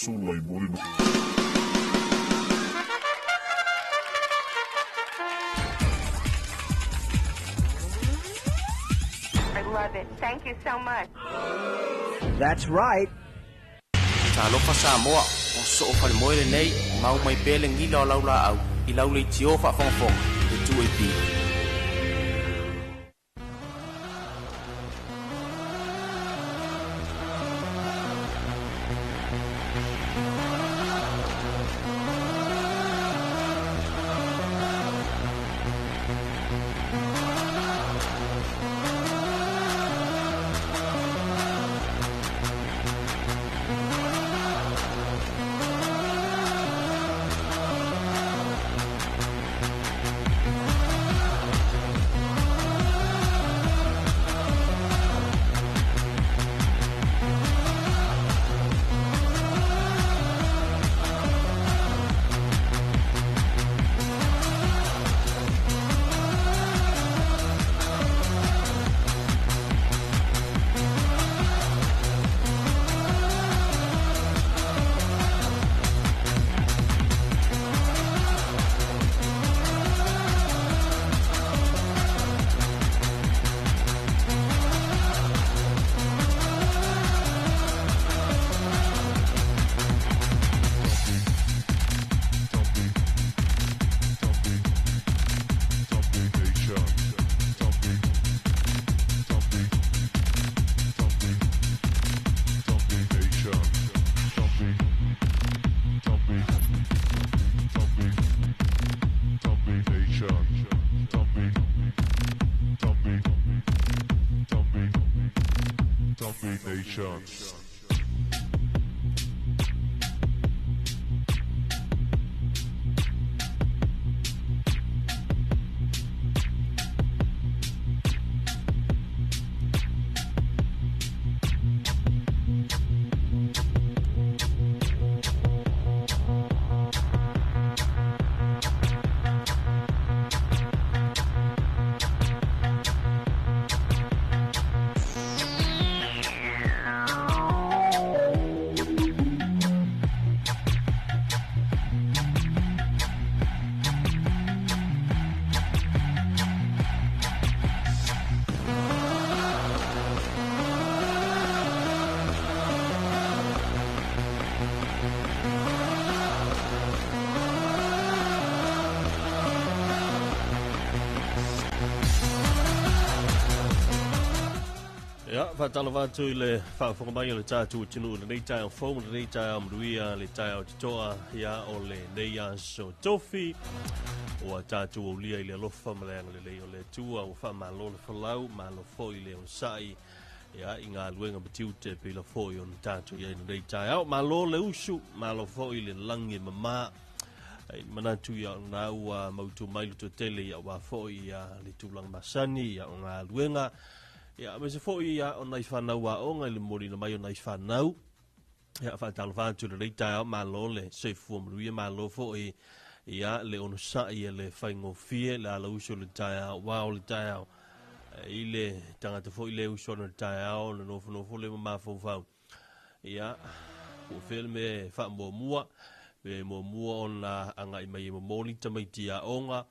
Sulaimoni. I love it. Thank you so much. That's right. Talofa Samoa, o soo falemoe lenei, mau mai pea le gila o lau laau i lau leitio faafogafoga i le 2AP. Domination. Ia, faatalofa atu i le faafofoga mai o le tatou atunuu i lenei taeao fou ma lenei taeao manuia, le taeao totoa, ia, o lenei aso tofi. Ua tatou aulia i le alofa ma le agalelei o le Atua, ua faamalo le folau, malo foi le onosai, ia, i galuega ma tiute e pei foi ona tatou i ai i lenei taeao. Malo le usu, malo foi le lagi e mama. Ai manatu ia o lena ua mautu mai le toatele ia aua foi ia le tulaga masani ia o galuega ia aemaise foi ia o nai fanau aoga i le momoliina mai o nai fanau. Ia faatalofa atu i lenei taeao, malo le soifua manuia, malo foi ia le onosai e le faigofie le ala usu o le taeao, aua o le taeao i le tagata foi le usu ana i le taeao, le nofonofo le ma mafaufau. Ia, po o fea le mea e faamuamua, pe muamua ona agai mai e momoli tamaiti aoga,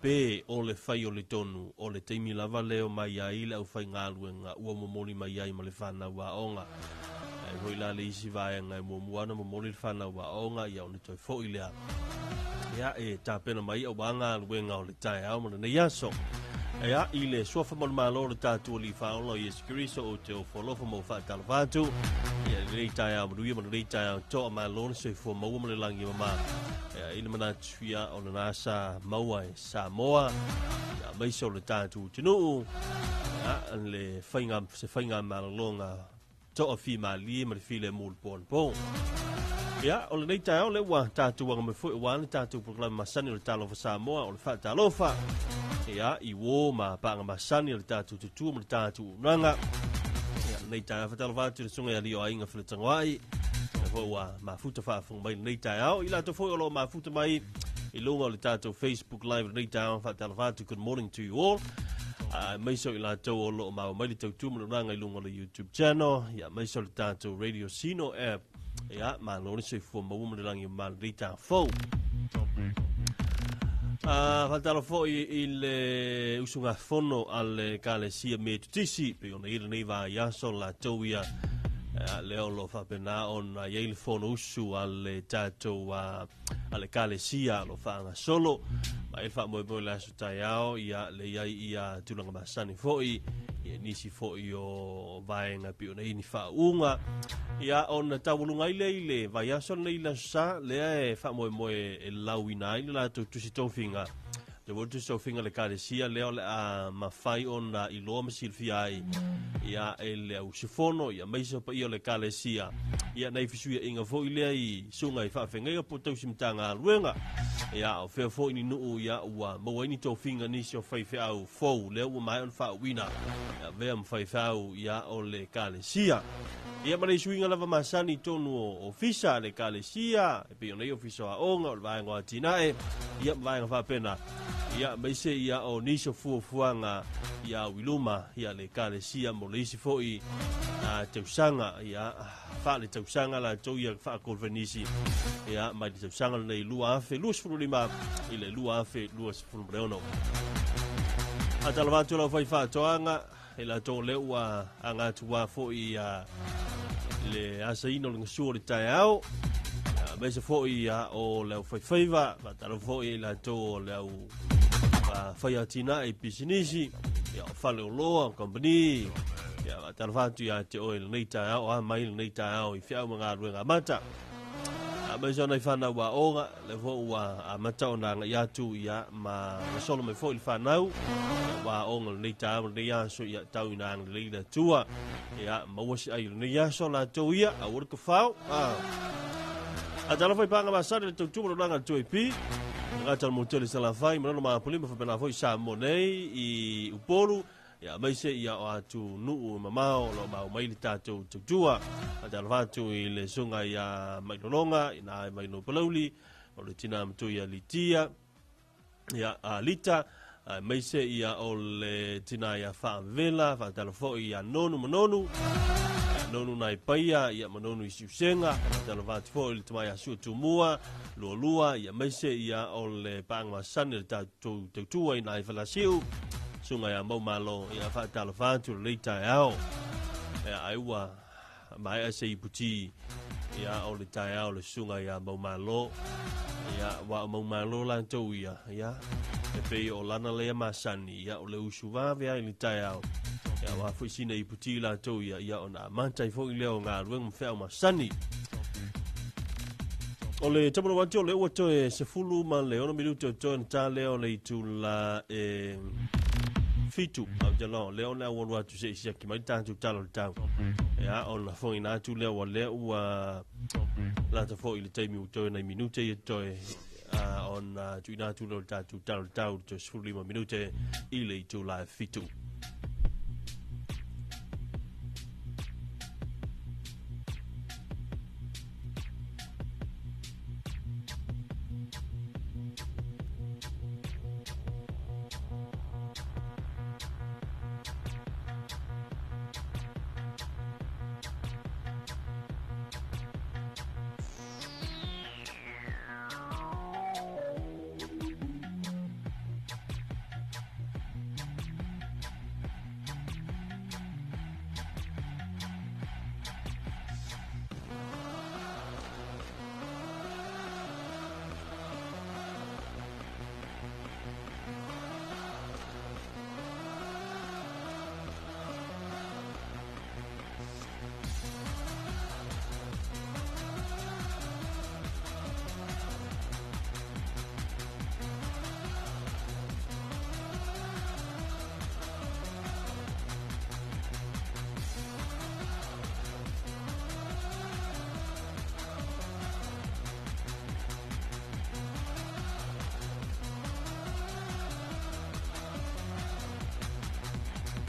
pe o le fai o le tonu, o le taimi lava lea o mai ai le aufaigaluega ua momoli mai ai ma le fanau aoga. E foi la le isi vaega e muamua ona momoli le fanau aoga, ia ona toe foi lea. Ia, e tapena mai aua galuega o le taeao ma lenei aso. Ia, i le suafa manumalo o le tatou Alii Faaola o Iesu Keriso, ou te ofo alofa ma ou faatalofa atu. Ia, i lenei taeao manuia ma lenei taeao toa, malo le soifua maua ma le lagi e mama. Ia, i le manatu ia o lena sa maua e Samoa, ia, aemaise o le tatou atunuu, ia, le faiga, se faigamalologa toafimalie ma le filemu i le po anapo. Ia, o lenei taeao lea ua tatou aga mai foi aua le tatou polokalame masani o le Talofa Samoa, o le faatalofa, ia, i uō ma paaga masani o le tatou tutua ma le tatou auaunaga. Ia, lenei taeao faatalofa atu i le susuga ia Alii o Aiga Feletagoai, lea foi ua mafuta faafofoga mai lenei taeao. I latou foi o lo o mafuta mai i luga o le tatou Facebook Live lenei taeao, faatalofa atu, good morning to you all. Aemaise o i latou o lo o maua mai le tautua ma le auaunaga i luga o le YouTube channel, ia, aemaise o le tatou Radio Sino app. Ia, malo le soifua maua ma le lagi o ma lenei taeao fou. Faatalofa foi i le usugafono a le Ekalesia Metotisi, pei ona i ai lenei vaiaso latou ia, lea o lo o faapena ona i ai le fonousu a le tatou a le Ekalesia o lo o faagasolo. Ma e le faamoemoe i le aso taeao, ia le i ai ia tulaga masani foi, ia nisi foi o vaega pei ona i ai ni faauuga. Ia ona taualuga ai lea i le vaiaso lenei i le Aso Sa, lea e faamoemoe e lauina ai le latou tusi tofiga. Le foi tusi tofiga a le Ekalesia lea o le a mafai ona iloa ma silafia ai ia e le auusufono, ia aemaise o paia o le Ekalesia, ia nai fesuiaiga foi lea i susuga i faafeagaiga po o tausi Matagaluega. Ia o fea foi ni nuu ia ua maua ai ni tofiga nisi o faifeau fou lea ua maea ona faauuina e avea ma faifeau ia o le Ekalesia. Ia ma le suiga lava masani i totonu o ofisa a le Ekalesia, e pei ona i ai ofisa o aoga, o le vaega o atinae, ia ma vaega faapena. Ia aemaise ia o nisi o fuafuaga ia au i luma ia le Ekalesia mo le isi foi tausaga, ia faaletausaga latou ia faakolofenisi ia mai le tausaga lenei 2025 i le 2026. Faatalofa atu lau faifaatoaga i latou o lea ua aga atu a foi ia le asaina o le gasua o le taeao, aemaise foi ia o le aufaifaiva. Faatalofa foi i latou o le au fai atinae i pisinisi, ia o faleoloa, o company. Ia faatalofa atu ia te oe lenei taeao, a mai lenei taeao i feau ma galuega amata. Aemaise o nai fanau aoga, lea foi ua amata ona agai atu ia ma solo mai foi le fanau ia ua aoga lenei taeao lenei aso, ia tau ina agalelei le Atua ia maua se ai o lenei aso latou ia aua le tafao. Atalofa i pāga masani le tautua ma le olaga a le 2AP. Gata o le Motele Salafai, Manono ma Apolima, faapena foi Samoa nei i Upolu, ia aemaise ia o atu nuu mamao o lo o mau mai le tatou tautua. Faatalofa atu i le susuga ia Mailologa, ina ai mai Palauli, o le tina matua ia Litia, ia a Lita, aemaise ia o le tina ia Faavela. Faatalofa foi ia Nonu ma Nonu, ia Nonu nai Paia, ia ma Nonu i Siusega. Faatalofa atu foi i le tama ia Sua Tumua, Lualua, ia aemaise ia o le paaga masani o le tatou tautua i nai Falasiu, susuga ia Maumalo, ia faatalofa atu lenei taeao. Ia ai ua maea se iputi ia o le taeao le susuga ia Maumalo. Ia ua o Maumalo latou ia, ia e pei o lana lea masani, ia o le usu vave ai le taeao. Ia ua foi sina iputi latou ia, ia ona amata ai foi lea o galuega ma feau masani. O le taumanu atu o le ua toe 16 minute o toe na tā lea o le itula e 7. Au te loa, lea o le aualu atu se i siaki mai le tatou tala o le tau. Ia, ona foina atu lea ua lea ua lata foi i le taimi ua toe nai minute ia toe ona tuuina atu lea o le tatou tala o le tau toe 15 minute i le itula e 7.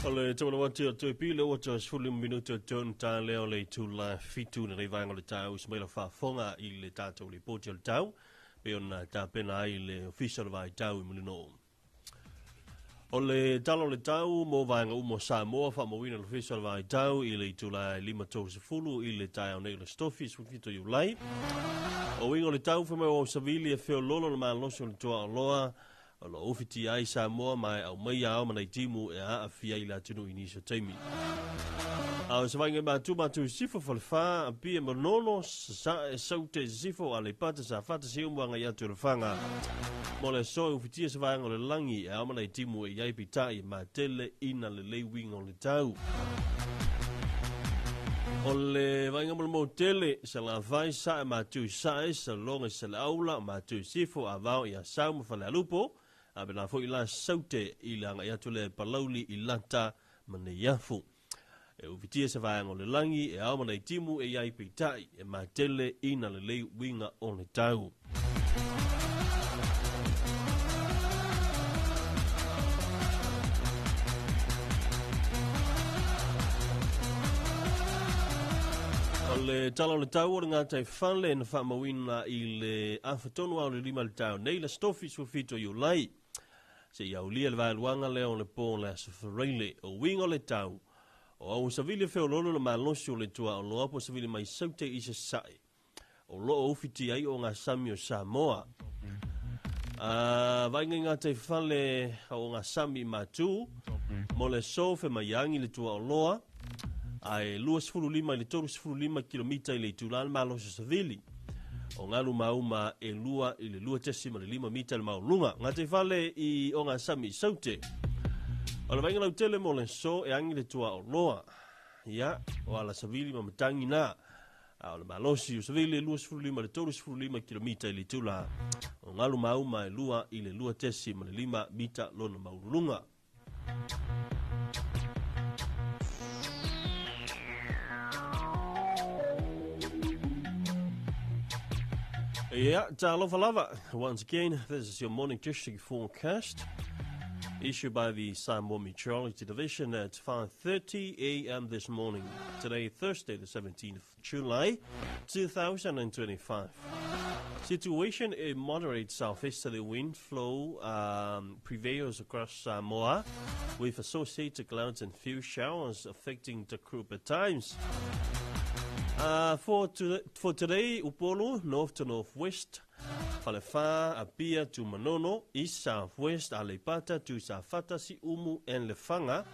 O le taumanu atu o toe pile ua toe 15 minute o tonu tā lea o le itula 7 lenei vaega o le taeao usu mai lau faafofoga i le tatou lipoti o le tau pei ona tapena ai le Ofisa o le Vaitau i Mulinuu. O le tala o le tau mo vaega uma o Samoa faamauina le Ofisa o le Vaitau i le itula e 5:30 i le taeao nei o le Aso Tofi 17 Iulai. O uiga o le tau fai mai o savili e feololo le malosi o le tuaoloa o lo o ufitia ai Samoa ma e aumaia ao ma nai timu e aafia i le atunuu i nisi o taimi. A o se vaaiga i Matu, Matu i Sisifo, Falefa, Apia, Manono, Sasae, Saute, Sisifo, Aleipata, Safata, Siumu, agai atu i Lefaga. Mo le aso e ufitia se vaega o le lagi e ao ma nai timu e i ai peitai e matele ina lelei uiga o le tau. O le vaaiga molimau tele, Salafai, Sae, Matu i Sae, Saloga i Saleaula, Matu i Sisifo, Avao i Asau ma Falealupo, a pēlā foi la Saute i le agai atu lea i Palauli i Lata ma Neiafu. E ufitia se vaega o le lagi e ao ma nai timu e i ai peitai e matele ina lelei uiga o le tau. O le tala o le tau o le gatai fale na faamauina i le afa tonu ao le 5 le taeao nei le Aso Tofi 17 Iulai. Seia aulia le vaeluaga lea o le po o le Aso Faraile. O uiga o le tau, o au savili e feoloolo le malosi o le tuaoloa po o savili mai Saute i Sasae. O lo o ufitia ai o gasami o Samoa. A vaaiga i gatai fale o gasami i Matu, mo le aso fe mai agi le tuaoloa, ae 25 i le 35 kilomita i le itula le malosi o savili. O galu mauma e 2 i le 2.5 mita le maualuga. Gatai fale i o gasami i Saute. O le vaaiga lautele mo le aso e agi le tuaoloa. Ia, o ala savili ma matagi na. A o le malosi o savili e 25 i le 35 kilomita i le itula. O galu mauma e 2 i le 2.5 mita lona maualuluga. Yeah, talofa lava. Once again, this is your morning district forecast issued by the Samoa Meteorology Division at 5:30 a.m. this morning. Today, Thursday, the 17th of July, 2025. Situation, a moderate southeasterly wind flow prevails across Samoa, with associated clouds and few showers affecting the group at times. For today, Upolu, north to northwest, Falefa, Apia to Manono, east southwest, Aleipata to Safata, Siumu and Lefaga,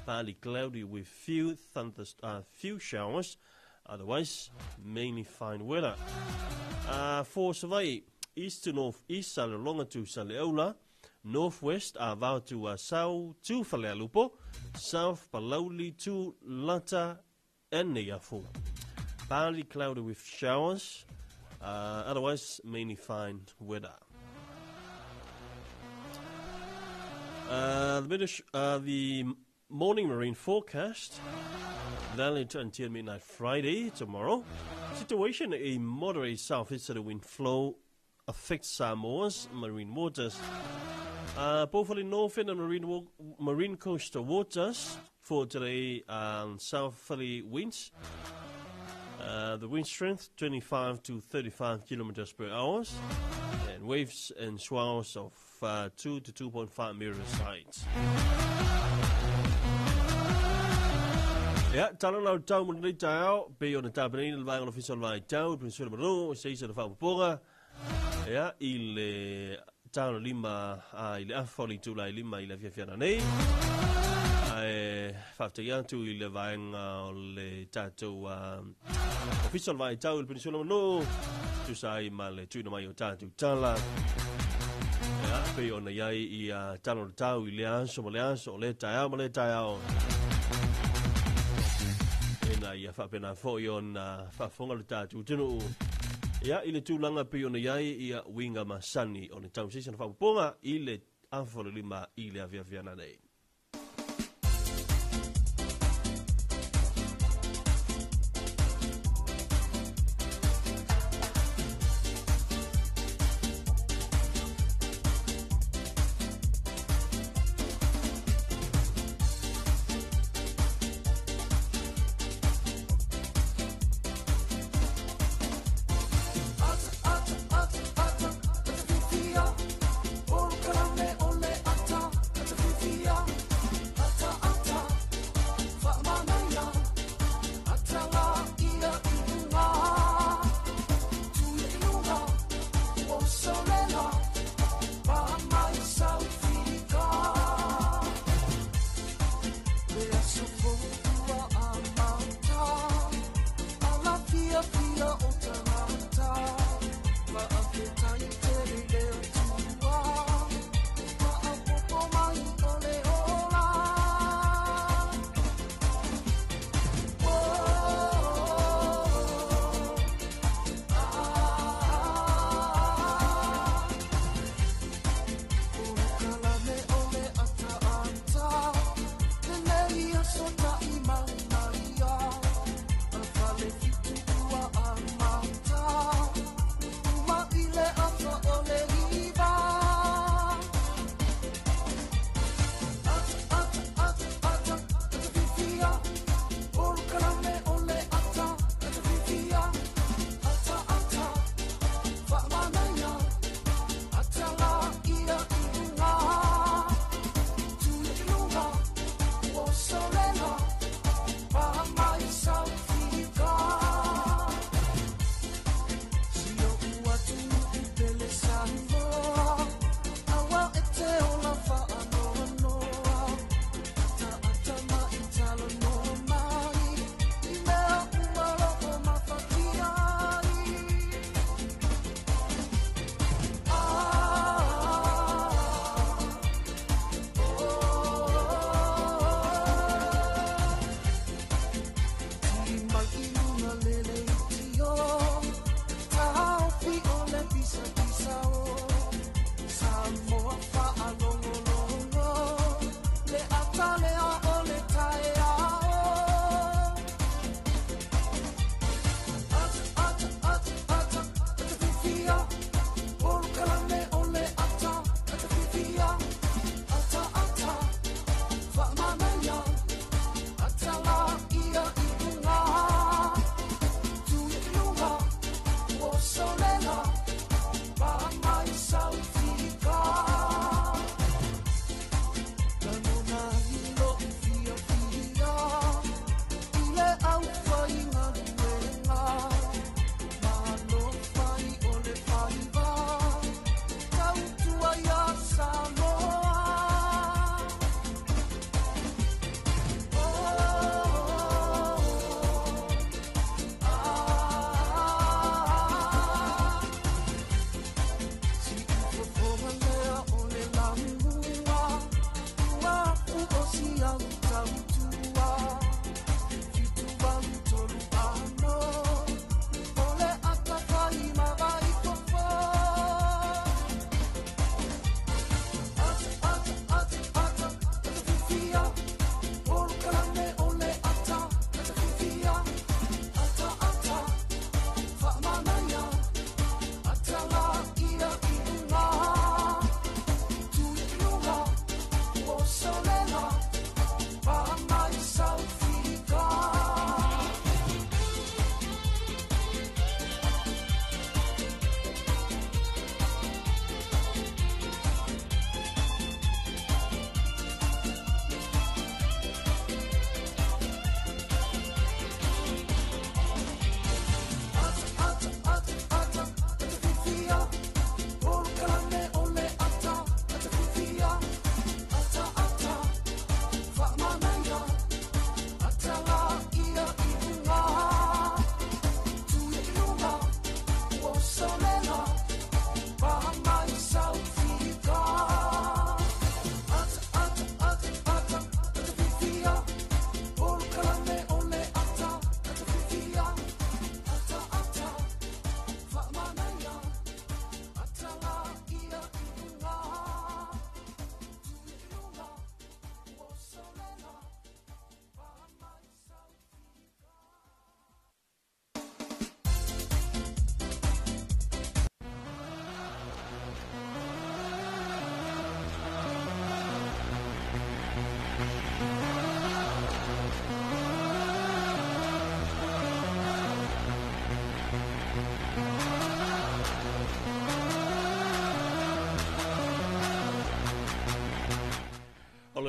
partly cloudy with few few showers, otherwise mainly fine weather. For Savaii, east to northeast, Salelologa to Saleaula, northwest, Avao to Asau to Falealupo, south Palauli to Lata and Neiafu. Partly cloudy with showers, otherwise mainly fine weather. The morning marine forecast, valid until midnight Friday, tomorrow. Situation, a moderate southeasterly wind flow affects Samoa's marine waters. Both for the northern and marine coastal waters for today, southerly winds. The wind strength 25 to 35 kilometers per hour, and waves and swells of 2 to 2.5 meters height. Ia, tala lau tau mo lenei taeao, pei ona tapenaina le vaega o le Ofisa o le Vaitau, Peninsula Manu, se isa o le faaopoopoga, ia, i le tala lima, a, i le afa o le itula e 5 i le afiafiana nei. Ae faafetai atu i le vaega o le tatou Ofisa o le Vaitau i le Peninsula Manu, tusa ai ma le tuuina mai o tatou tala. Ia, pei ona i ai i tala o le tau i le aso ma le aso, o le taeao ma le taeao. Ina ia faapena foi ona faafofoga le tatou atunuu. Ia, i le tulaga pei ona i ai ia uiga masani o le tau seisa na faaopoopoga i le afa o le 5 i le afiafiana nei. Ata, ata, ata, ata, fifia.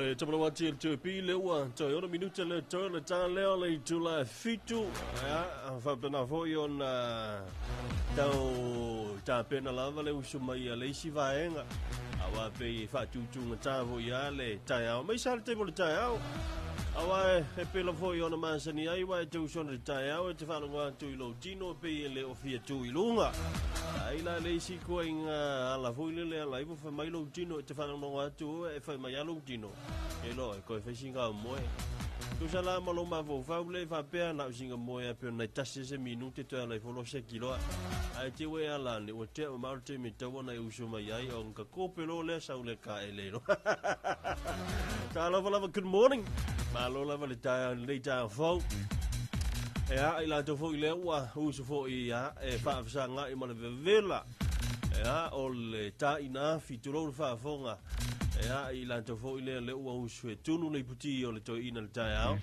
le tamalawati le tuapi le ua toe 6 minute le toe le tā leo le itula e 7. Ia, faapena foi ona tau tapena lava le usu mai a le isi vaega. Aua pei faatutugata foi ia le taeao. Mai sa le taimi o le taeao. Aua e pela foi ona masani ai wa e te usu ona le taeao e te faalogo atu i lou tino pei e le o fia tu i luga. Ai la le isi koaiga ala foi lele ala ifo fai mai lou tino e te faalogologo atu e fai mai a lou tino. E loa e koe fai singa o moe. Tusa la ma lou mafaufau le faapea na o singa moe a pe ona e tasi se minute toe ala ifo lo se kiloa. Ae te ue ala ane ua tea mamao le taimi tau ona e usu mai ai o nga kope lo lea sau le ka e le lo. Talofa lava, good morning. Malo lava le taeao lenei taeao fou. E a i latou foi lea ua usu foi ia e faafesagai ma le vevela. E a o le taina afi tulou le faafofoga. E a i latou foi lea le ua usu e tunu le iputi o le toeaina le taeao.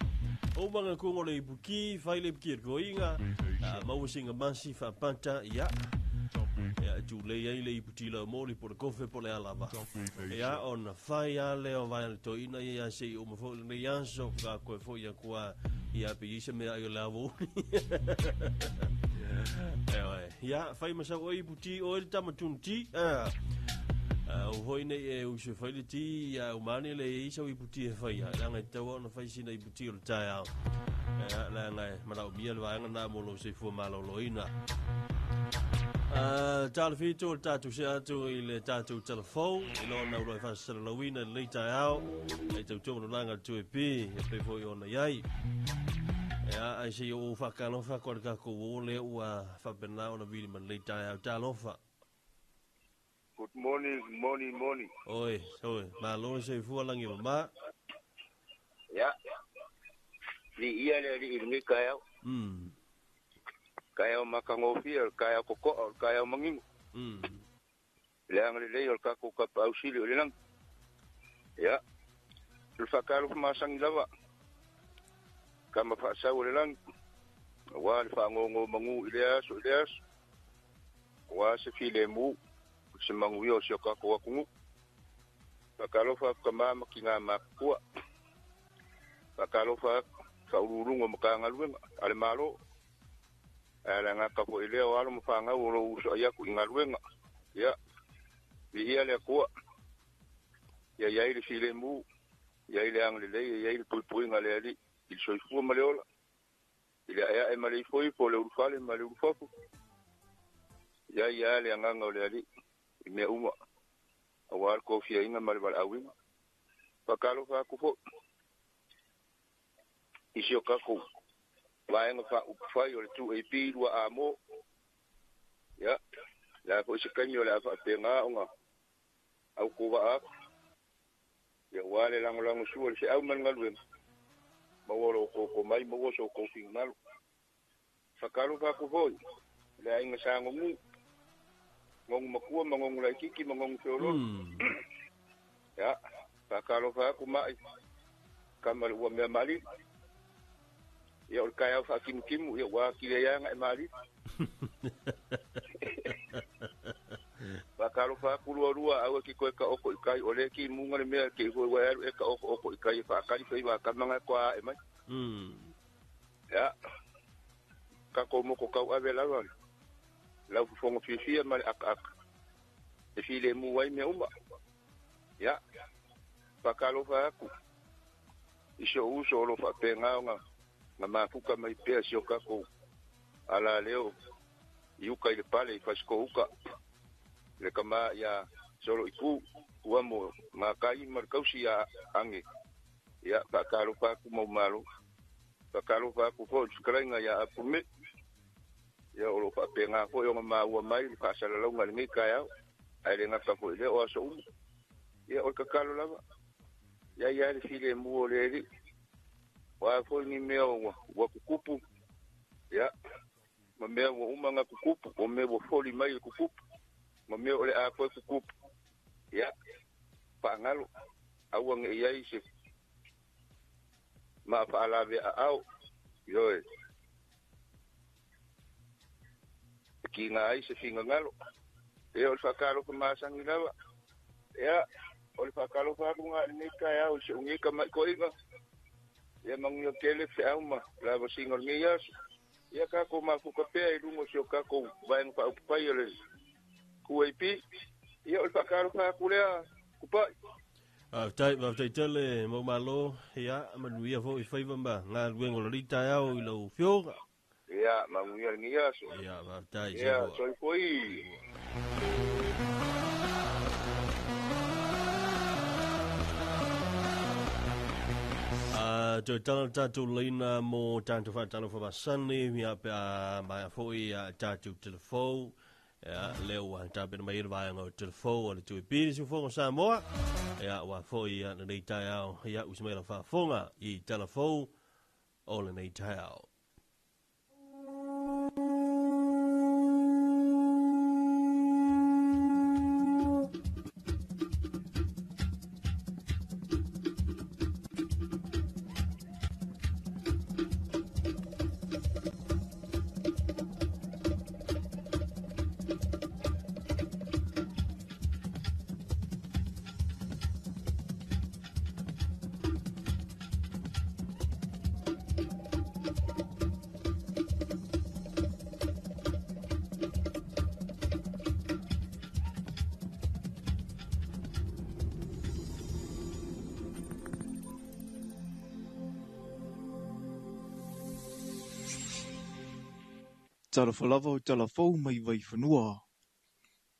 O manga kuga o le ipuki, fai le ipuki e le koiga, maua singa masi faapata, ia. Ia, e tulei ai le iputi laumoli po le kofe po le alava. Ia, ona fai a lea o vaea le toeaina ia se i uma foi lenei aso, ka koe foi ia kua ia pe i se mea ai o le avouli. E oe, ia, fai masau oi iputi oi le tama tunu ti. O foi nei e usu e fai le ti, ia umane le i sau iputi e fai ia. Langa e taua ona fai sina iputi o le taeao. Ia, langa e manaomia le vaega na mo lou soifua maloloina. Tala fitu o le tatou se atu i le tatou telefou i lona ulo e faasalalauina i lenei taeao e tautua manulanga le 2AP e pei foi ona i ai. Ia, ai se i ou faatalofa atu a le tatou uo lea ua faapena ona vili ma lenei taeao. Talofa. Good morning, good morning, morning. Oi, oi, malo le soifua lagi mama. Ia, li ia le alii i lenei taeao. Taeao matagofie, o le taeao totoa, o le taeao manino. Le agalelei o le tatou tapaau sili o le lagi. Ia, o le faatalofa masani lava, tama faasau o le lagi, aua le faanonomanu i lea aso i lea aso, aua se filemu, se manuia o si o tatou atunuu. Faatalofa atu tama ma tina matutua. Faatalofa atu faauluuluga o Matagaluega a le Malo. Ae le gata foi i lea o alo ma fanau o lo o usoai atu i galuega. Ia, viia le Atua, ia i ai le filemu, ia i ai le agalelei, ia i ai le puipuiga a le Alii i le soifua ma le ola, i le aeae ma le ifoifo, le ulufale ma le ulufafo. Ia i ai le agaga o le Alii i mea uma, aua le tofiaina ma le valaauina. Faatalofa atu foi i si o tatou vaega faaupufai o le 2AP 2A mo. Ia, le a foi se taimi o le a faapena ona autovaa atu. Ia, ua le lagolago sua le feau ma le galuega, maua lo outou tomai, maua so outou finagalo. Faatalofa atu foi i le aiga sa Gogu, Gogu matua ma Gogu laitiiti ma Gogu feoloolo. Ia, faatalofa atu mai kama le ua mea malili. Ia, o le taeao faatimutimu, ia ua atili ai lava na e malili. Faatalofa atu lua lua, aua ki koe ka oko i kai, o le ki munga le mea ke hoi wai alu e ka oko oko i kai e whaakari whai wā kamanga koa a e mai. Ia, kako moko kau ave lava, lau fufongo fiafia ma le aka aka. E file mu ai mea uma. Ia, whakalofa aku. I si o uso o lo whaapenga o ngā mafuka mai pea si o kako ala leo i uka i le pale i whasiko uka. Le kama ia solo i ku, ua mo ngā kai ma le kausi ia ange. Ia, whakalofa aku mau malo. Whakalofa aku fo i whakarainga ia apume. Ia, o lo whaapenga fo i o ngā maua mai le whaasalalaunga le ngai kai au. Ai le ngata fo i leo aso umu. Ia, o le kakalo lava. Ia ia le file mu o le eri. Wa fo ni mea ua kukupu. Ia, ma mea ua uma ngā kukupu. O mea ua foli mai le kukupu. Ma mea o le a koe kukupu. Ia, whaangalo. Aua nge iai se ma whaalave a au. Ioe. Ki ngā ai se whingangalo. Ia o le whakaro ka māsangi lava. Ia, O le faatalofa atu lena i lenei taeao i si ou nei tamaitoaiga. Ia manuia tele feau ma lavasiga o lenei aso. Ia tatou mafuta pea i luga o si o tatou vaega faaupufai o le 2AP. Ia o le faatalofa atu lea Tupai. Faafetai, faafetai tele mau malo, ia manuia foi faiva ma galuega o lenei taeao i lau afioga. Ia, manuia lenei aso. Ia, faafetai. Ia, soifua. Toe tala le tatou laina mo tatou faatalofa masani, ia pe a maea foi ia tatou telefou. Ia, lea ua tapena mai ai le vaega o telefou a le 2AP le siufofoga o Samoa. Ia, aua foi ia lenei taeao, ia usi mai lau faafofoga i telefou o lenei taeao. Talofa lava o talafou mai Vaifanua.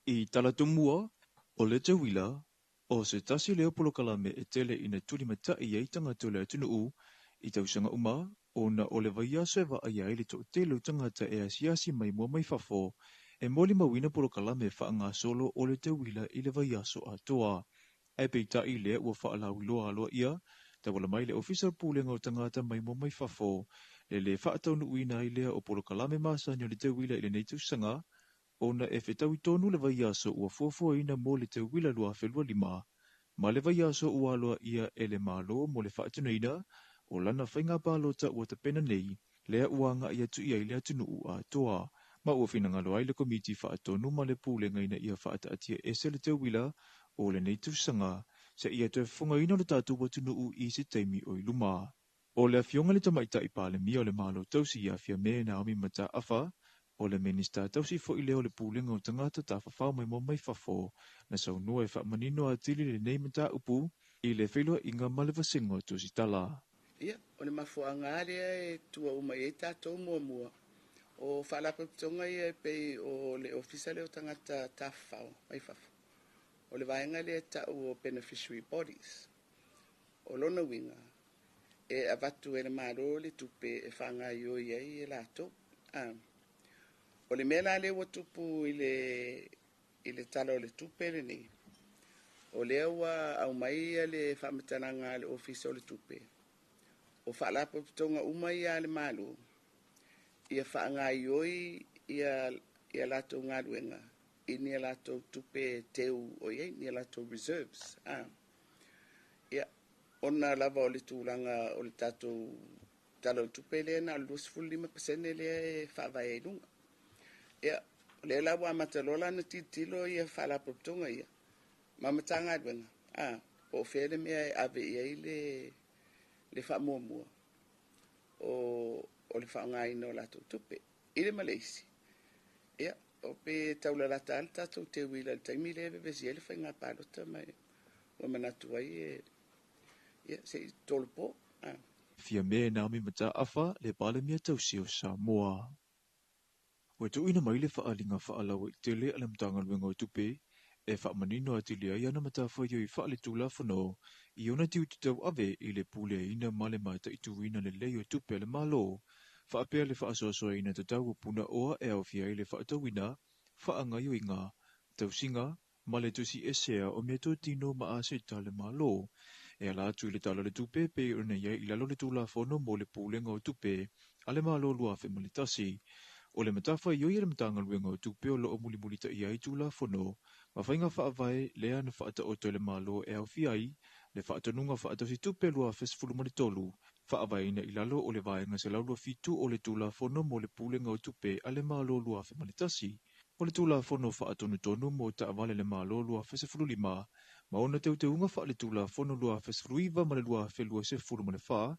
I Talatumua, o le tauila, o se tasi lea o polokalame e tele ina tulimatai ai tagata o le atunuu i tausaga uma ona o le vaiaso e vaaia ai le toatele o tagata e asiasi mai mua mai fafo e molimauina polokalame faagasolo o le tauila i le vaiaso atoa. Ae peitai lea ua faalauiloa aloaia tauala mai le Ofisa o le Pulega o Tagata mai mua mai fafo le lē faataunuuina ai lea o polokalame masani o le tauila i lenei tausaga ona e fetaui tonu le vaiaso ua fuafuaina mo le tauila 2025 ma le vaiaso ua aloaia e le Malo mo le faatinoina o lana faiga palota ua tapena nei lea ua agai atu i ai le atunuu atoa ma ua finagalo ai le Komiti Faatonu ma le Pulega ina ia faataatia ese le tauila o lenei tausaga seia toe fofogaina lo tatou atunuu i se taimi o i luma. O le afioga i le Tamaitai Palemia o le Malo Tausi ia Fiame Naomi Mataafa, o le Minisita tausi foi lea o le Pulega o Tagata Tafafao Maimoa Mai Fafo, na saunoa e faamanino atili lenei mataupu i le feiloaiga ma le vasega o Tusitala. Ia, o le mafuaaga lava lea e tua uma i ai tatou muamua, o faalapotopotoga ia e pei o le Ofisa lea o Tagata Tafafao Mai Fafo, o le vaega lea e tau o beneficiary bodies. O lona uiga, e avatu e le Malo le tupe e faagaioi ai e latou. O le mea la lea ua tupu i le tala o le tupe lenei, o lea ua aumai le faamatalaga a le Ofisa o le Tupe, o faalapotopotoga uma ia a le Malo, ia faagaioi ia latou galuega i ni latou tupe teu o i ai, ni latou reserves. Ia, ona lava o le tulaga o le tatou tala o le tupe lea na o le 25% lea e faavae ai luga. Ia, o lea la ua amata loa la ona tilotilo ia faalapotopotoga ia ma Matagaluega, po o fea le mea e ave i ai le faamuamua o le faaaogaina o latou tupe. I le ma le isi, ia, o pe taulalata lava le tatou teuila i le taimi lea e vevesi ai le faiga palota ma ua manatu ai e ia, se i tolopo. Fiame Naomi Mataafa le Palemia tausi o Samoa. Ua tuuina mai le faaaliga faalauaitele a le Matagaluega o Tupe e faamanino atili ai ana matafaioi faaletulafono i ona tiute tauave i le puleaina ma le mataituina lelei o tupe a le Malo, faapea le faasoasoaina tatau o punaoa e aofia ai le faatauina, faagaioiga, tausiga ma le tusi esea o meatotino ma aseta a le Malo. E ala atu i le tala o le tupe pei ona i ai i lalo o le Tulafono mo le Pulega o Tupe a le Malo 2001. O le matafaioi a le Matagaluega o Tupe o loo mulimulitaia ai Tulafono ma faiga faavae lea na faataoto e le Malo e aofia ai le faatonuga faatausi tupe 2013 faavaeina i lalo o le vaega 127 o le Tulafono mo le Pulega o Tupe a le Malo 2001, o le Tulafono faatonutonu mo taavale le Malo 2015 ma ona teuteuga faaletulafono 2019 ma le 2024,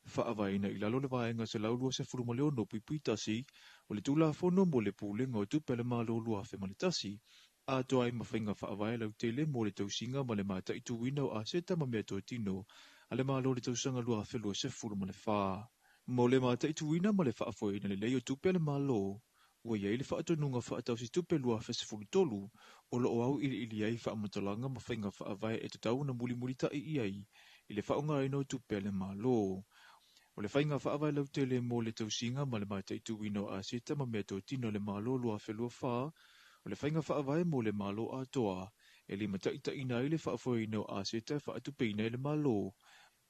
faavaeina i lalo o le Vaega 126.1 o le Tulafono mo le Pulega o Tupe a le Malo 2001, atoa ai ma faiga faavae lautele mo le tausiga ma le mataituina o aseta ma meatotino a le Malo i le tausaga 2024. Mo le mataituina ma le faafoeina lelei o tupe a le Malo, ua i ai le Faatonuga Faatausitupe 2013 o lo o auiliili ai faamatalaga ma faiga faavae e tatau ona mulimulita'i i ai i le faaaogaina o tupe a le Malo. O le faiga faavae lautele mo le tausiga ma le mataituina o aseta ma meatotino a le Malo 2024, o le faiga faavae mo le Malo atoa e limataitaiina ai le faafoeina o aseta e faatupeina e le Malo,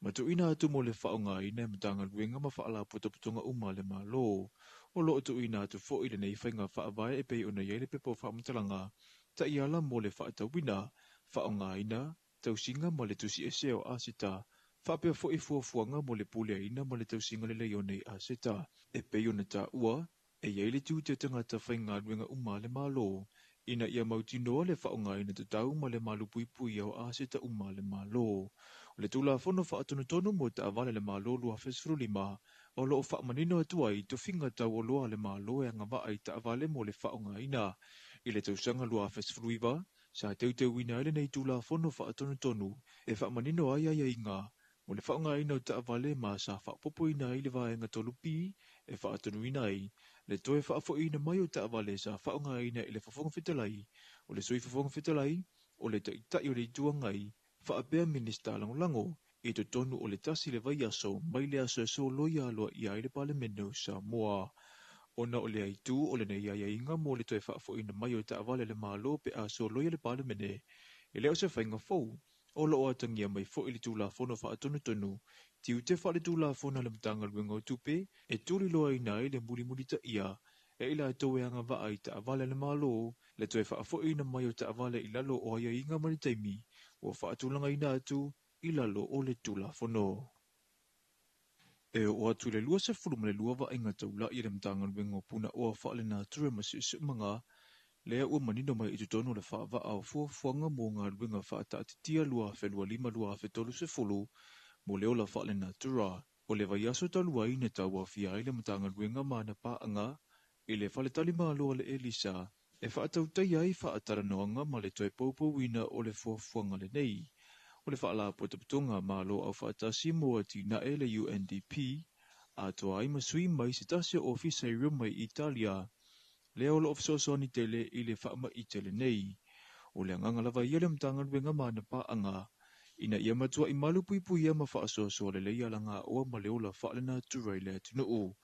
ma tuuina atu mo le faaaogaina e Matagaluega ma Faalapotopotoga uma a le Malo. O lo o tuuina atu foi lenei faiga faavae e pei ona i ai le pepa o faamatalaga taiala mo le faatauina, faaaogaina, tausiga ma le tusiese o aseta, faapea foi fuafuaga mo le puleaina ma le tausiga lelei o nei aseta. E pei ona taua, e i ai le tiute o tagata faigaluega uma a le Malo ina ia mautinoa le faaaogaina tatau ma le malupuipuia o aseta uma a le Malo. O le Tulafono Faatonutonu mo Taavale a le Malo 2015 o lo o faamanino atu ai tofiga taualoa a le Malo e agavaa i taavale mo le faaaogaina. I le tausaga 2019, sa teuteuina ai lenei Tulafono Faatonutonu e faamanino ai aiaiga mo le faaaogaina o taavale ma sa faaopoopoina ai le Vaega 3B e faatonuina ai le toe faafoiina mai o taavale sa faaaogaina e le Fofoga Fetalai, o le Sui Fofoga Fetalai, o le Taitai o le Itu Agai, faapea Minisita Lagolago i totonu o le tasi le vaiaso mai le aso e soloia aloaia ai le Palemene o Samoa. Ona o le aitu o lenei aiaiga mo le toe faafoiina mai o taavale a le Malo pe a soloia le Palemene, e le o se faiga fou. O lo o atagia mai foi le Tulafono Faatonutonu, tiute faaletulafono a le Matagaluega o Tupe e tuliloaina ai le mulimulitaia e i latou e agavaa i taavale a le Malo, le toe faafoiina mai o taavale i lalo o aiaiga ma le taimi ua faatulagaina atu i lalo o le Tulafono. E oo atu i le 22 vaaiga taula'i a le Matagaluega o Punaoa Faalenatura ma Siosiomaga, lea ua manino mai i totonu o le faavaa o fuafuaga mo galuega faataatitia 2025-2030 mo le ola faalenatura. O le vaiaso talu ai na tauaofia ai le Matagaluega ma ana paaga i le faletalimalo a le Elisa e faatautaia ai faatalanoaga ma le toe poupouina o le fuafuaga lenei. O le Faalapotopotoga Malo Aufaatasi mo Atinae le UNDP, atoa ai ma sui mai se tasi o ofisa i Roma i Italia, lea o lo o fesoasoani tele i le faamaite lenei. O le agaga lava ia o le Matagaluega ma ana paaga, ina ia matuai malupuipuia ma faasoasoa lelei alagaoa ma le ola faalenatura i le atunuu.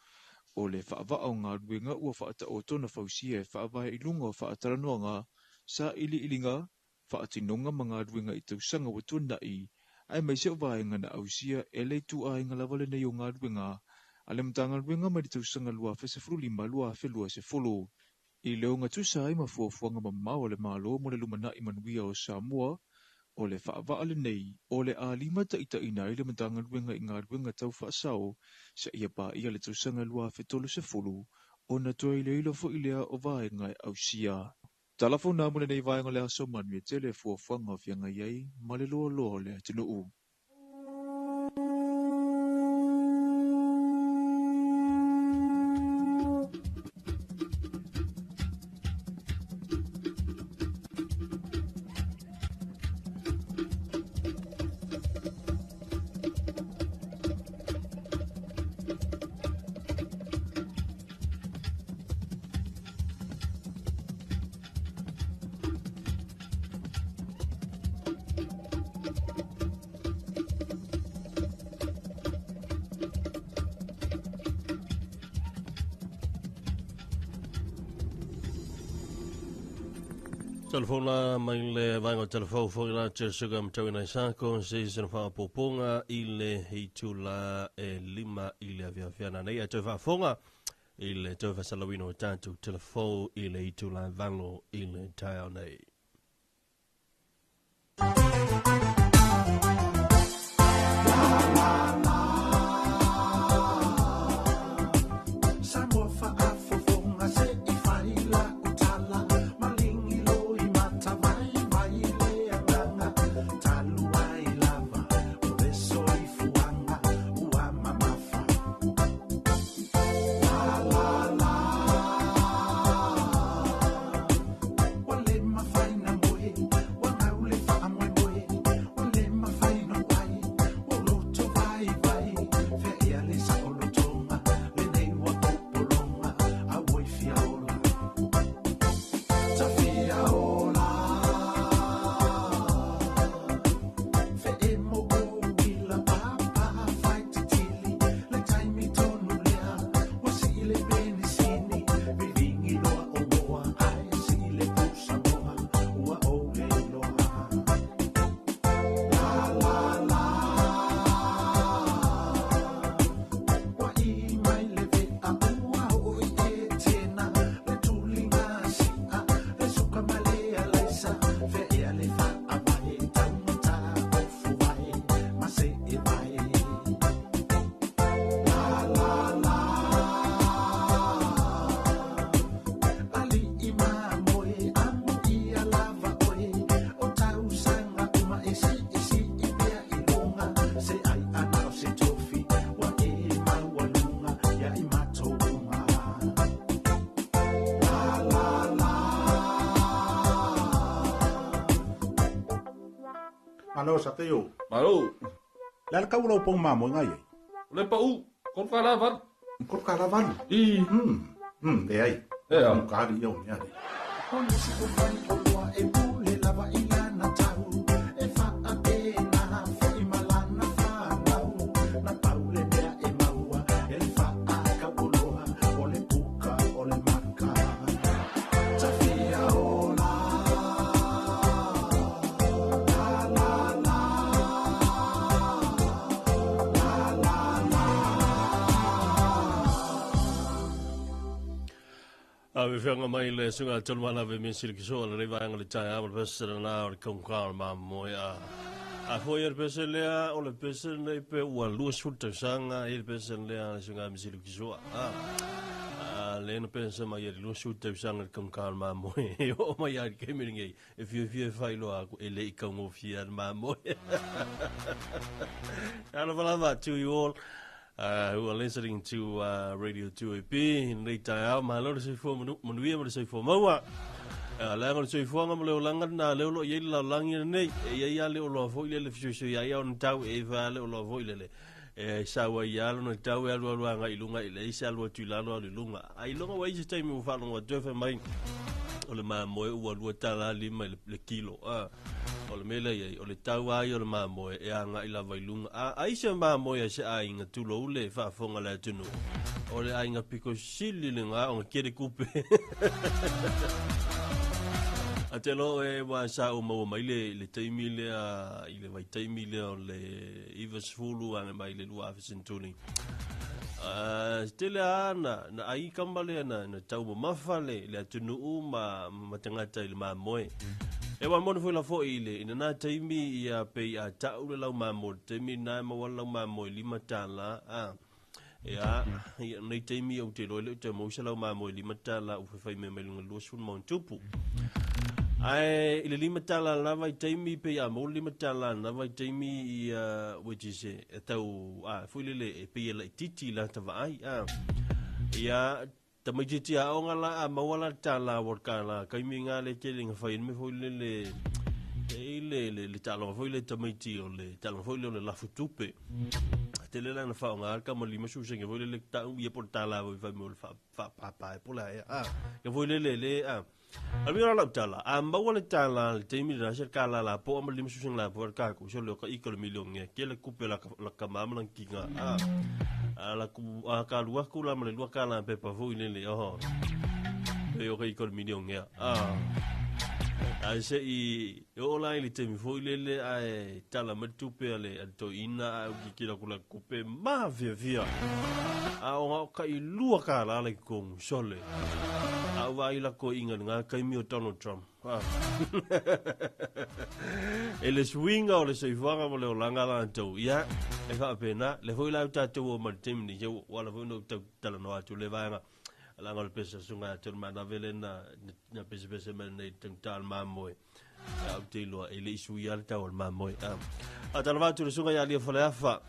O le faavaa o galuega ua faataoto na fausia e faavae i luga o faatalanoaga, sailiiliga, faatinoga ma galuega i tausaga ua tuanai, aemaise o vaega na ausia e le ituaiga lava lenei o galuega a le Matagaluega mai le tausaga 2015-2020. I le ogatusa ai ma fuafuaga mamao a le Malo mo le lumanai manuia o Samoa, o le faavaa lenei o le a limataitaiina ai le Matagaluega i galuega tau faasao seia paia le tausaga 2030, ona toe iloilo foi lea o vaega e ausia. Tala fou na mo lenei vaega o le aso, manuia tele fuafuaga o feagai ai ma le loaloa o le atunuu. Telefona mai le vaega o telefou foi la te suka matauina i sako se se whaapoponga i le itula e 5 i le afiafiana nei a toe faafoga i le toe fasalauina o tatou telefou i le itula 8 i le taeao nei. Samoa faafofoga se i fai lau tala, maligilo i matavai mai le agaga. Malo sa te yo. Malo. Le ala kau lau pau mamoe ngai ai. O le pau, kolu ka la valu. Kolu ka la valu? I. Le ai. E a. Mo ka ali ia o ni ali. O le si o fai o loa e pule lava i lana tau. E whaapena fo i malana whanau. Na paule mea e maua, e le whaakau o loa, o le puka o le maka. Tawhia o la, la la la, la la la. A me whianga mai le sunga tolu mana ve me sili kiso le reiva anga le tai a le pese le na o le kaunga o le mamoe a. A foi le pese lea o le pese nei pe ua lua sefulu tausaga i le pese lea le sunga me sili kiso a. A le na pese mai le lua sefulu tausaga le kaunga o le mamoe. E o mai a le kemi nei e fia fia fai loa aku e le i kaungofia le mamoe. Alofa lava to you all. Who are listening to Radio 2AP in lei taeao, malo le soifua manuia ma le soifua maua. Leaga o le soifuaga ma le olaga lena lea o lo o i ai le lalolagi lenei. E i ai lava le oloa foi lele fesoisoiai ai ona tau, e i ai foi lava le oloa foi lele e sau ai lava lona tau e alualu agai i luga i leai se alu atu i lalo alu i luga. Ailoga ua i ai se taimi ua faalogo atu ai fai mai o le mamoe ua $2.5 i le kilo. O le mea lea i ai, o le tau lava ia o le mamoe e agai lava i luga. A ai se mamoe a se aiga tulou le faafofoga a le atunuu, o le aiga piko sili lena ona kele kupe. A te loa e ua sa ou maua mai le, le taimi lea, i le vaitaimi lea o le 90 agai mai le 2000 senturi. Tele lava na, na ai kama lea na, na taumamafa le, le atunuu ma, ma tagata i le mamoe. E ua moni foi la foi i le, i lena taimi ia pei a tau le lau mamoe, le taimi lena e maua le lau mamoe $5, a. Ia, ia nei taimi ou te iloa e le o toe maua se lau mamoe $5 ua faifai mea mai luga i le 20 ma ona tupu. Ae i le $5 lena vaitaimi pei a maua le $5 lena vaitaimi ia which is e tau a foi lele e pei e laitiiti i lata vaai a. Ia tamaitiiti aoga la a maua la le tala ua le kala kaimi nga le tele nga fai le mea foi lele e le le le taaloga foi le tamaiti o le taaloga foi le o le lafu tupe. Tele la na faaaoga le kama 50 sene foi lele tau ia po le tala foi fai mo le faapapa e po le aea a. Ia foi lele le a. A mea lau tala, a maua le tala le taimi lena se kala la po ma 50 sene la po le ka ku so le ka ika le milioni e ke le kupe la la ka mama la kinga a. A la ku a ka lua ku la ma le lua kala pepa foi lele oho. E o ka ika le milioni a. A se i e o la i le taimi foi lele ae tala mai le tupe a le a le toeaina ae u kikila ku la kupe mafiafia. A o nga o ka i lua kala la i kongu sole. A ua ai la koiga i ngā kaimi o Donald Trump. E le suiga o le soifuaga ma le olaga latou. Ia, e faapena, le foi la u tatou o ma le taimi nei, ia ua ala foi ona ou tau talanoa atu i le vaega laga o le pese a Susuga ia Tolumanave lea na, na pesepese mai nei i le taugata o le mamoe. Ia, ou te iloa e le i suia le tau o le mamoe. A talanoa atu i le Susuga ia Alia Faleafa.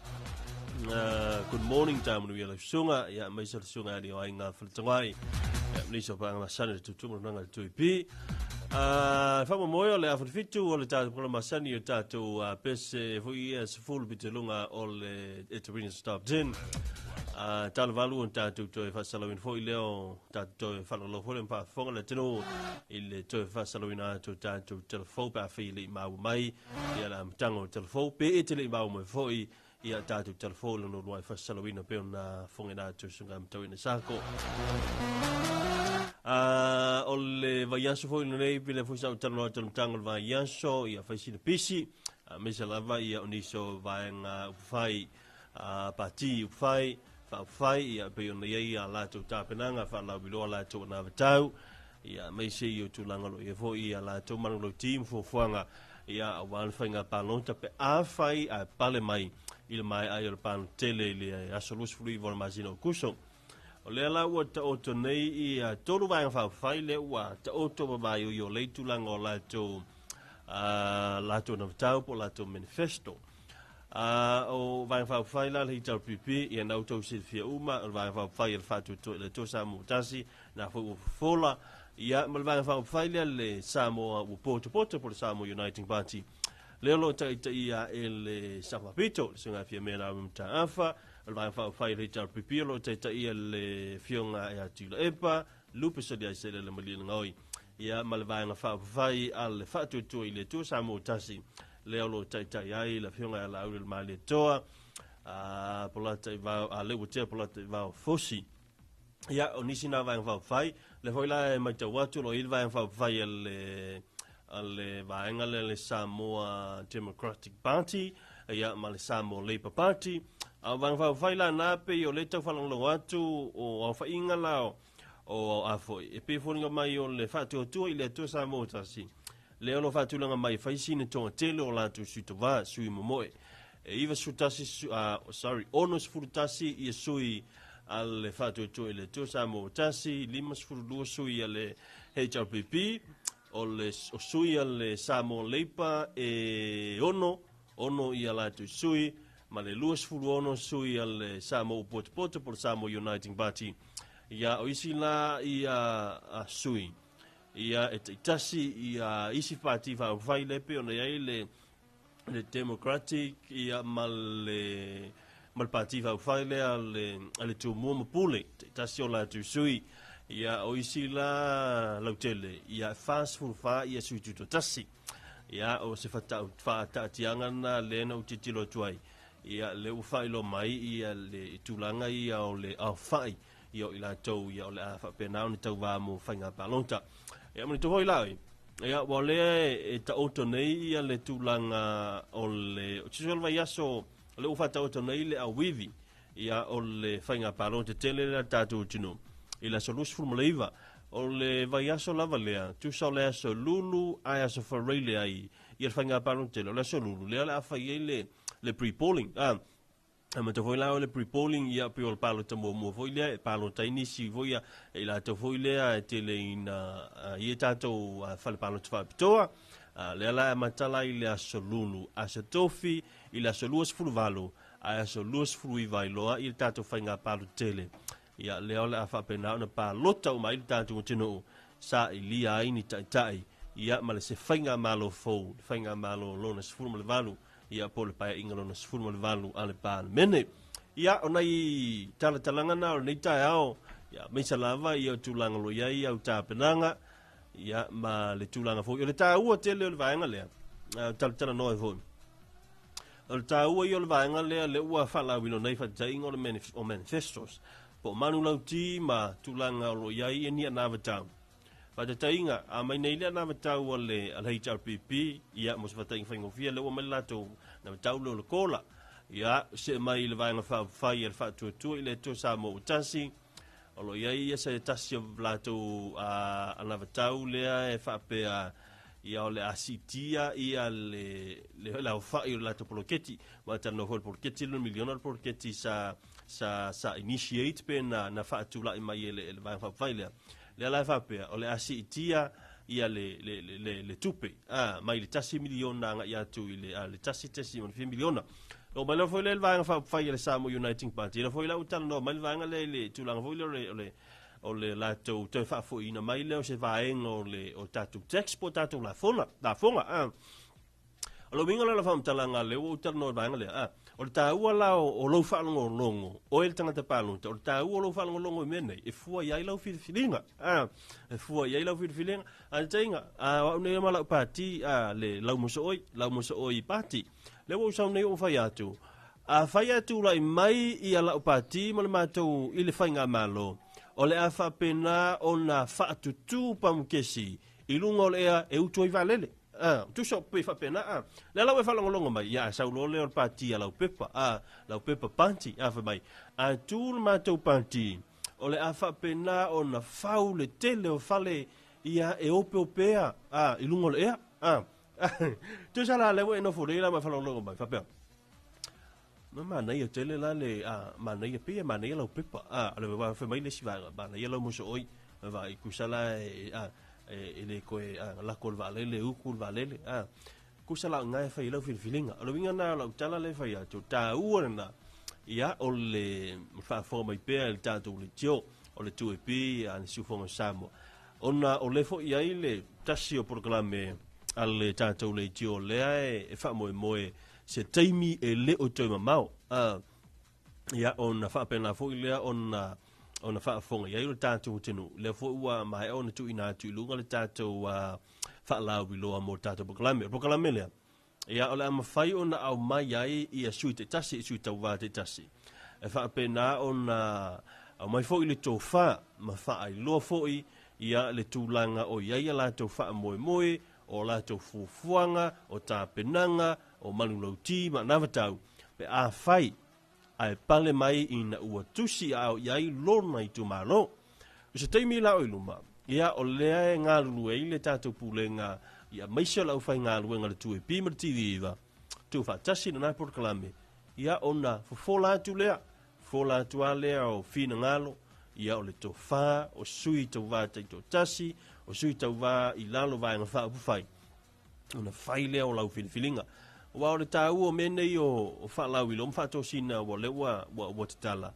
Good morning taeao manuia lau susuga. Ia, aemaise le susuga ia Alia o Aiga Faletagwai. Ia, ma nisi o paega masani o le tutumu o le naga i le Tuipi. Faamoemoe o le afa fitu o le tatou prola masani o tatou pese foi ia 10 pito i luga o le Eterina Stop 10. Tala valu o tatou toe faasalauina foi lea o tatou toe faalogologo foi lea ma faafofoga le atunuu i le toe faasalauina atu o tatou telefou pe afai e le i maua mai ia le amataga o telefou pe e te le i maua mai foi ia tatou telefou lona uluai faasalauina pe ona fofogaina atu o susuga Matauina Sako. O le vaiaso foi lenei pele foi sa ou talanoa atu i le amataga o le vaiaso ia fai sina pisi aemaise lava ia o nisi o vaega upufai pati upufai faaupufai ia pei ona i ai a latou tapenaga faalauiloa latou anavatau ia aemaise i o tulaga o lo o i ai foi ia latou manulauti ma fuafuaga ia aua le faiga palota pe afai ae pale mai i le maea ai o le palota tele i le aso 29 o le masina o Aokuso. O lea la ua taoto nei ia tolu vaega faaupufai lea ua taoto ma maioio lei tulaga o latou latou anavatau po o latou manifesto. O Vaega Faaupufai la le HRPP, ia na outou silafia uma, o le Vaega Faaupufai a le Faatuatua i le Atua Samoa Tasi, na foi ua fofola, ia ma le Vaega Faaupufai lea le Samoa ua potopoto po o le Samoa Uniting Party. Lea o lo o taitaia e le Sao Faapito, le Susuga Fiame Laau Mataafa, o le Vaega Faaupufai a le HRPP o lo o taitaia e le Afioga ia Tuilaepa, Lupe Saliaisele Malielegaoi, ia ma le Vaega Faaupufai a le Faatuatua i le Atua Samoa Tasi, lea o lo o taitai ai le Afioga ia Laauli Malietoa, a Polata Ivao, a Leuatea Polata Ivao Fosi. Ia, o nisi na Vaega Faaupufai, lea foi la e matau atu o lo o i ai le Vaega Faaupufai a le vaega lea le Samoa Democratic Party, ia ma le Samoa Labour Party. A o Vaega Faaupufai la na pei o lea e tau faalogologo atu o aofaiga la o a foi e pei e foliga mai o le Faatuatua i le Atua Samoa Tasi, lea o lo o faatulaga mai e fai sina toatele o latou sui tauva, sui momoe. E 91, sorry, 61 ia sui a le Faatuatua i le Atua Samoa Tasi, 52 sui a le HRPP, o le o sui a le Samoa Labour e 6, 6 ia latou sui, ma le 26 sui a le Samoa Upotopoto po o le Samoa Uniting Party. Ia, o isi la ia sui, ia e taitasi ia isi pati faaupufai lea e pei ona i ai le le Democratic ia ma le ma le pati faaupufai lea a le Tumua ma Pule, taitasi o latou sui. Ia o isi la lautele, ia e 44 ia sui tutoatasi. Ia o se faataatiaga lena lea na ou tilotilo atu ai. Ia lea ua faailoa mai ia le tulaga ia o le aofai ia o i latou ia o le a faapena ona tauvā mo faiga palota. Ia manatua foi la oi, ia ua lea e taoto nei ia le tulaga o le o se vaiaso o lea ua faataoto nei le auivi ia o le faiga palota tele lea a le tatou atunuu i le aso 29 o le vaiaso lava lea, tusa o le aso Lulu ae aso Faraile ai ia le faiga palota tele. O le aso Lulu lea o le a fai ai le pre-polling. Ah, amata foi la o le pre-polling ia pei o le palota muamua foi lea e palota ai nisi foi ia i latou foi lea e tele ina i e tatou fale palota faapitoa. Lea la e amata la i le aso Lulu, aso Tofi i le aso 28 ae aso 29 ai loa i le tatou faiga palota tele. Ia lea o le a faapena ona palota uma ai le tatou atunuu sa ilia ai ni taitai ia ma le se faiga malo fou, le faiga malo lona 18 ia po o le paeaiga lona 18 a le Palemene. Ia, o nai talatalaga na o lenei taeao, ia maise lava ia o tulaga o lo o i ai au tapenaga, ia ma le tulaga foi. O le taua tele o le vaega lea, talatalanoa ai foi. O le taua ia o le vaega lea, lea ua faalauina nei faataitaiga o le o manifestos, po o manulauti ma tulaga o lo o i ai ni anavatau. Faataitaiga, a mai nei le anavatau a le HRPP, ia, mo se faataitaiga faigofie, lea ua mai le latou anavatau lea o le kola. Ia, see mai i le Vaega Faaupufai a le Faatuatua i le Atua Samoa ua tasi, o lo o i ai ia se tasi o latou anavatau lea e faapea, ia o le a siitia ia le le aofai o le latou poloketi. Ua talanoa foi i le poloketi lea o le miliona o le poloketi sa sa sa initiate pe na na faatulai mai e le Vaega Faaupufai lea. Lea la e faapea, o le a siitia ia le, le, le, le, le tupe, a, mai le 1 miliona agai atu i le, a, le 1.4 miliona. Oo mai lava foi lea i le Vaega Faaupufai a le Samoa Uniting Party, lea foi la ua talanoa mai le vaega lea i le tulaga foi lea o le, o le, o le latou toe faafoiina mai lea o se vaega o le o tatou tax po o tatou lafoga, lafoga, a. O le uiga la o le faamatalaga lea ua ou talanoa i le vaega lea, a, o le taua la o lou faalogologo, oe le tagata palota, o le taua o lou faalogologo i mea nei, e fua i ai lau filifiliga, a, e fua i ai lau filifiliga. A le taiga, a, o au nei ma lau pati, a, le laumosooi, laumosooi pati. Lea ua ou sau nei ou fai atu, afai ae tulai mai ia lau pati ma le matou i le faigamalo, o le a faapena ona faatutū pamukesi i luga o le ea e utu ai vaalele. A, tusa o pei faapena, a. Lea la ua e faalogologo mai, ia, a sau loa lea o le pati a Laupepa, a, Laupepa Party, a, fai mai, a tu le matou pati, o le a faapena ona fau le tele o fale, ia, e opeopea, a, i luga o le ea, a. Tusa la lea ua e nofo nei la ma e faalogologo mai, faapea, Ma manaia tele la le, a, manaia, pei e manaia Laupepa, a, o le wa fai mai le isi vaega, manaia Laumosooi, vaai kusa la e, a, e le koe, a, lako le vaalele, uku le vaalele, a, kusa la ngai fai lau filifiliga. O le uiga na o lau tala le fai atu, taua lena, ia, o le faafofoga mai pea i le tatou leitio, o le 2AP, a le Siufofoga o Samoa. Ona o le foi ai le tasi o polokalame a le tatou leitio lea e faamoemoe se taimi e le o toe mamao. Ia, ona faapena foi lea ona ona faafofoga i ai o le tatou atunuu. Lea foi ua maea ona tuuina atu i luga le tatou faalauiloa mo le tatou polokalame. O le polokalame lea, ia, o le a mafai ona aumai ai ia sui taitasi, sui tauvā taitasi. E faapena ona aumai foi le tofa ma faailoa foi ia le tulaga o i ai a latou faamoemoe, o latou fuafuaga, o tapenaga, o manulauti ma anavatau, pe afai ae pale mai ina ua tusi aao i ai lona itumalo. O se taimi la o i luma, ia o lea e galulue ai le tatou pulega ia aemaise o le aufaigaluega a le 2AP ma le TV9, tuufaatasi lena polokalame, ia ona fofola atu lea, fofola atu lava lea o finagalo, ia o le tofa, o sui tauvā taitoatasi, o sui tauvā i lalo vaega faaupufai, ona fai lea o lau filifiliga. Aua o le taua o mea nei o faalauiloa ma faatosina ua lea ua, ua, ua tatala,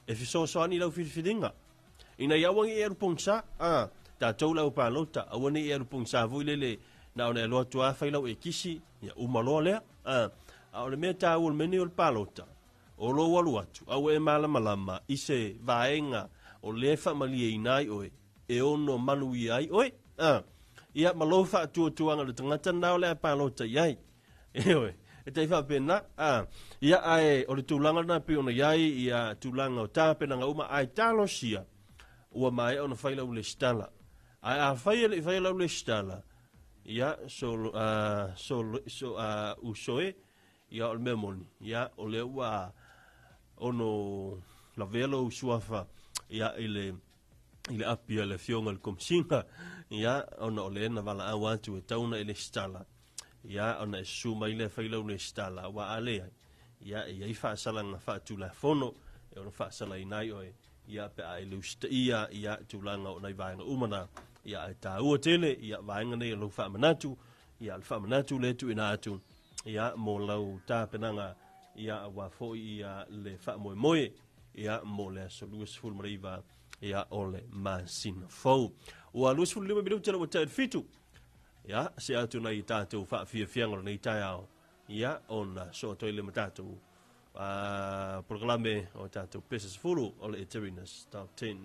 e fesoasoani i lau filifiliga. Ina ia aua ne i e alu pogisa, a, tatou le au palota, aua ne i e alu pogisa foi lele, na ona e alu atu lava fai lau ekisi, ia uma loa lea. A, a o le mea taua o le mea nei o le palota, o lou alu atu, a ua e malamalama i se vaega o lea e faamalieina ai oe, e ono manuia ai oe. A, ia ma lou faatuatuaga i le tagata lena o le a palota i ai. Ioe, e tai faapena. A, ia ae o le tulaga lena e pei ona i ai ia tulaga o tapenaga uma, ae talosia ua maea ona fai lau lesitala. Ae afai e le i faia lau lesitala, ia so, so, so, uso e, ia o le mea moni, ia o lea ua ono lavea lou suafa ia i le i le api a le afioga i le Komesina, ia, ona o lea na valaau atu e tau ona e lesitala, ia, ona e susu mai lea fai lau lesitala, aua a leai, ia, e i ai faasalaga faatulafono e ono faasalaina ai oe, ia, pe a e le usitaia, ia, tulaga o nai vaega uma na, ia, ae taua tele, ia, vaega nei o lou faamanatu, ia, le faamanatu lea e tuuina atu, ia, mo lau tapenaga, ia, aua foi, ia, le faamoemoe, ia, mo le aso 29, ia, o le masina fou. Ua 25 minute la ua tea i le 7, ia, se atu nei i tatou faafiafiaga o lenei taeao, ia, ona soo atu ai le ma tatou polokalame o tatou pesa 10 o le Eterina's Top 10.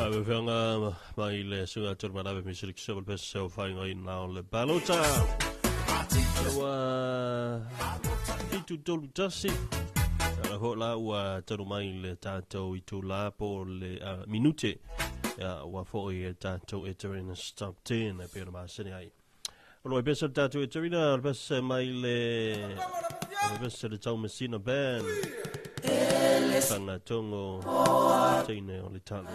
Afioga mai le suga tolu malave mi sili kisau le pesa o whainga i nao le balota. Ua 7:31. Ala ho la ua tanu mai le tātou i tū la po le minute. Ia, ua fo i e tātou e terina stop 10 e pēra masini ai. O lo e pesa le tātou e terina, le pesa mai le... Le pesa le tau Messina Band. Tanga tongo teine o le talo.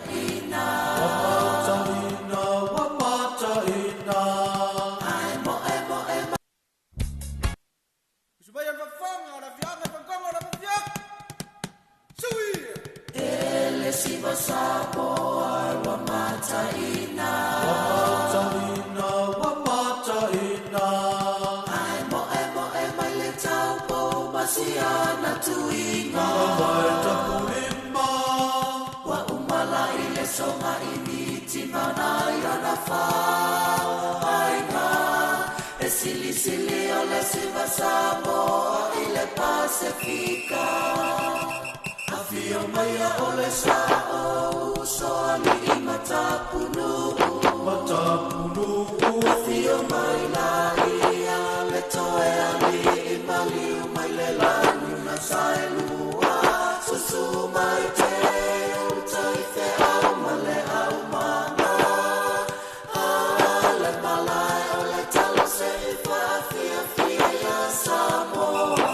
Sili o le siva Samoa i le Pasifika. Afio mai o le sao uso ali matapunu. Matapunu. Afio mai la ia le toe ali i maliu mai le lani na saelua. Susu mai te uta i fe au ma le au mana. Le malae o le talo se i whaafia fia ia Samoa.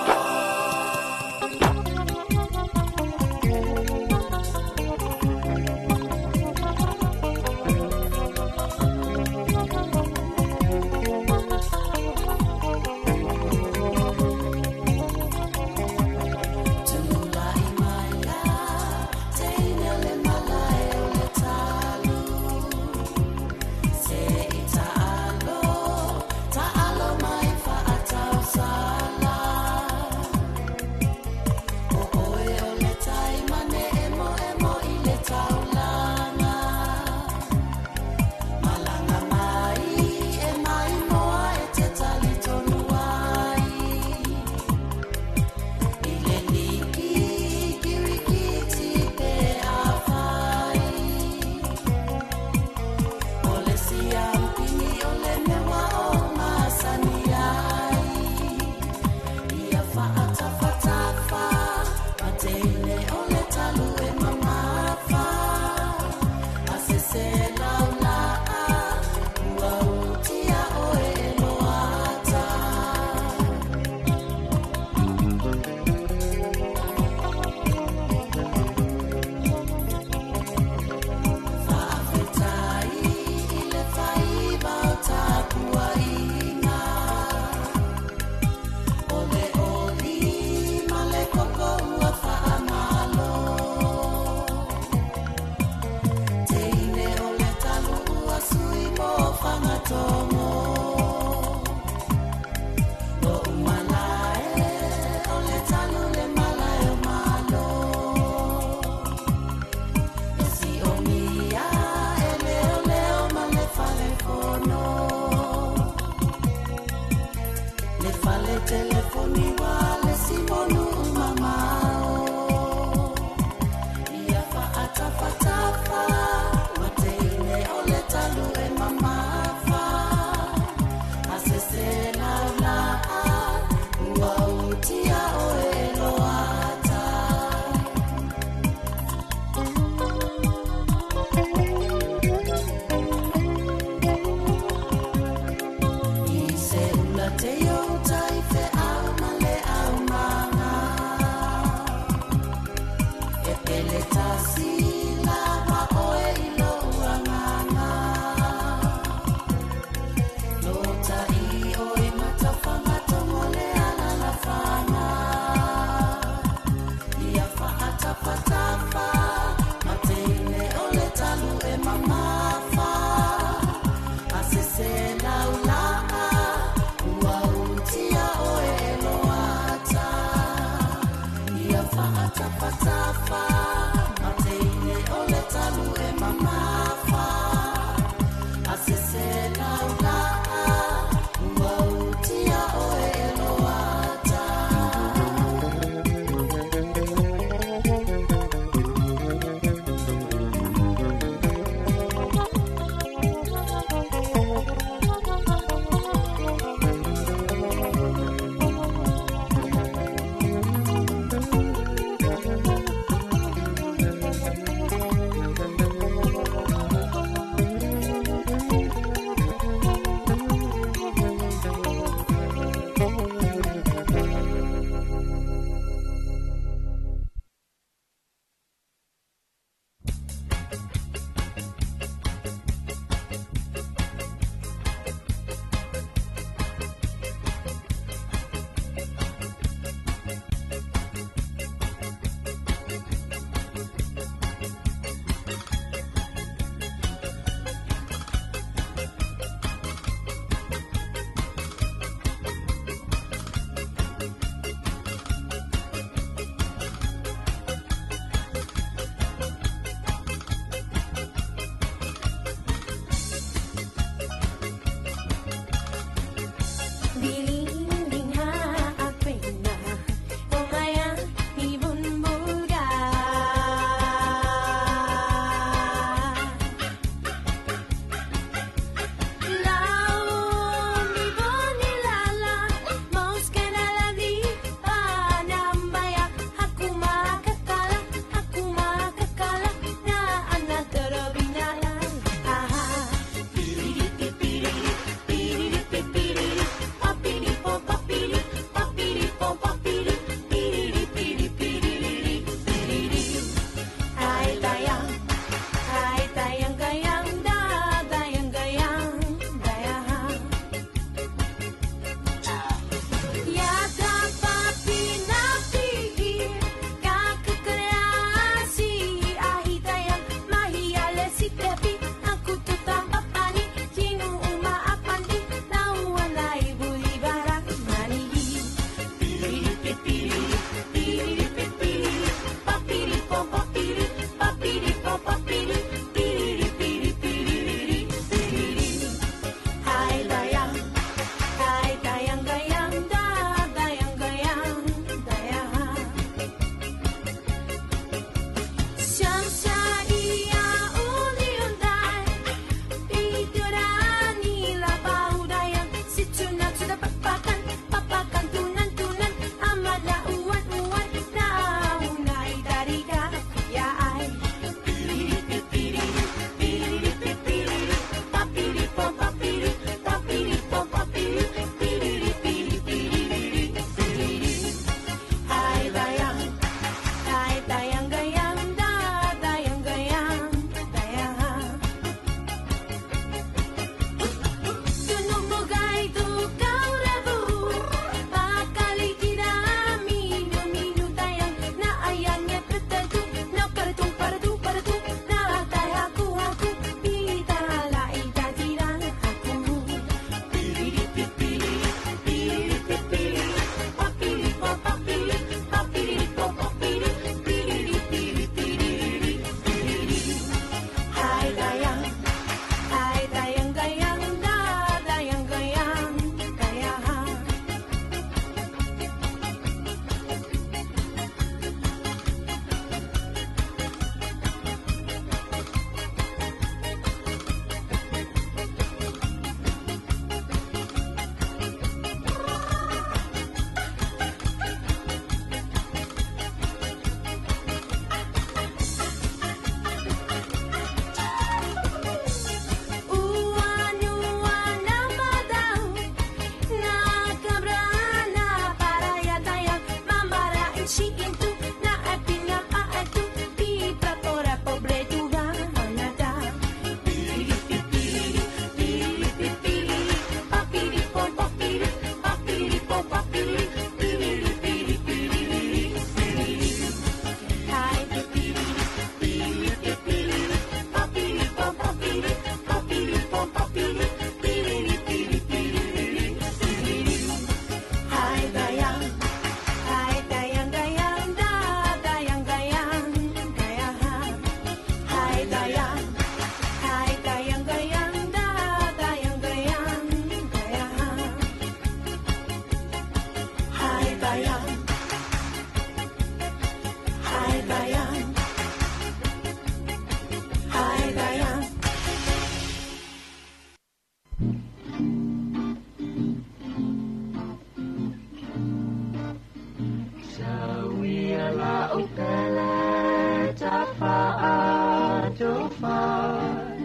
alofa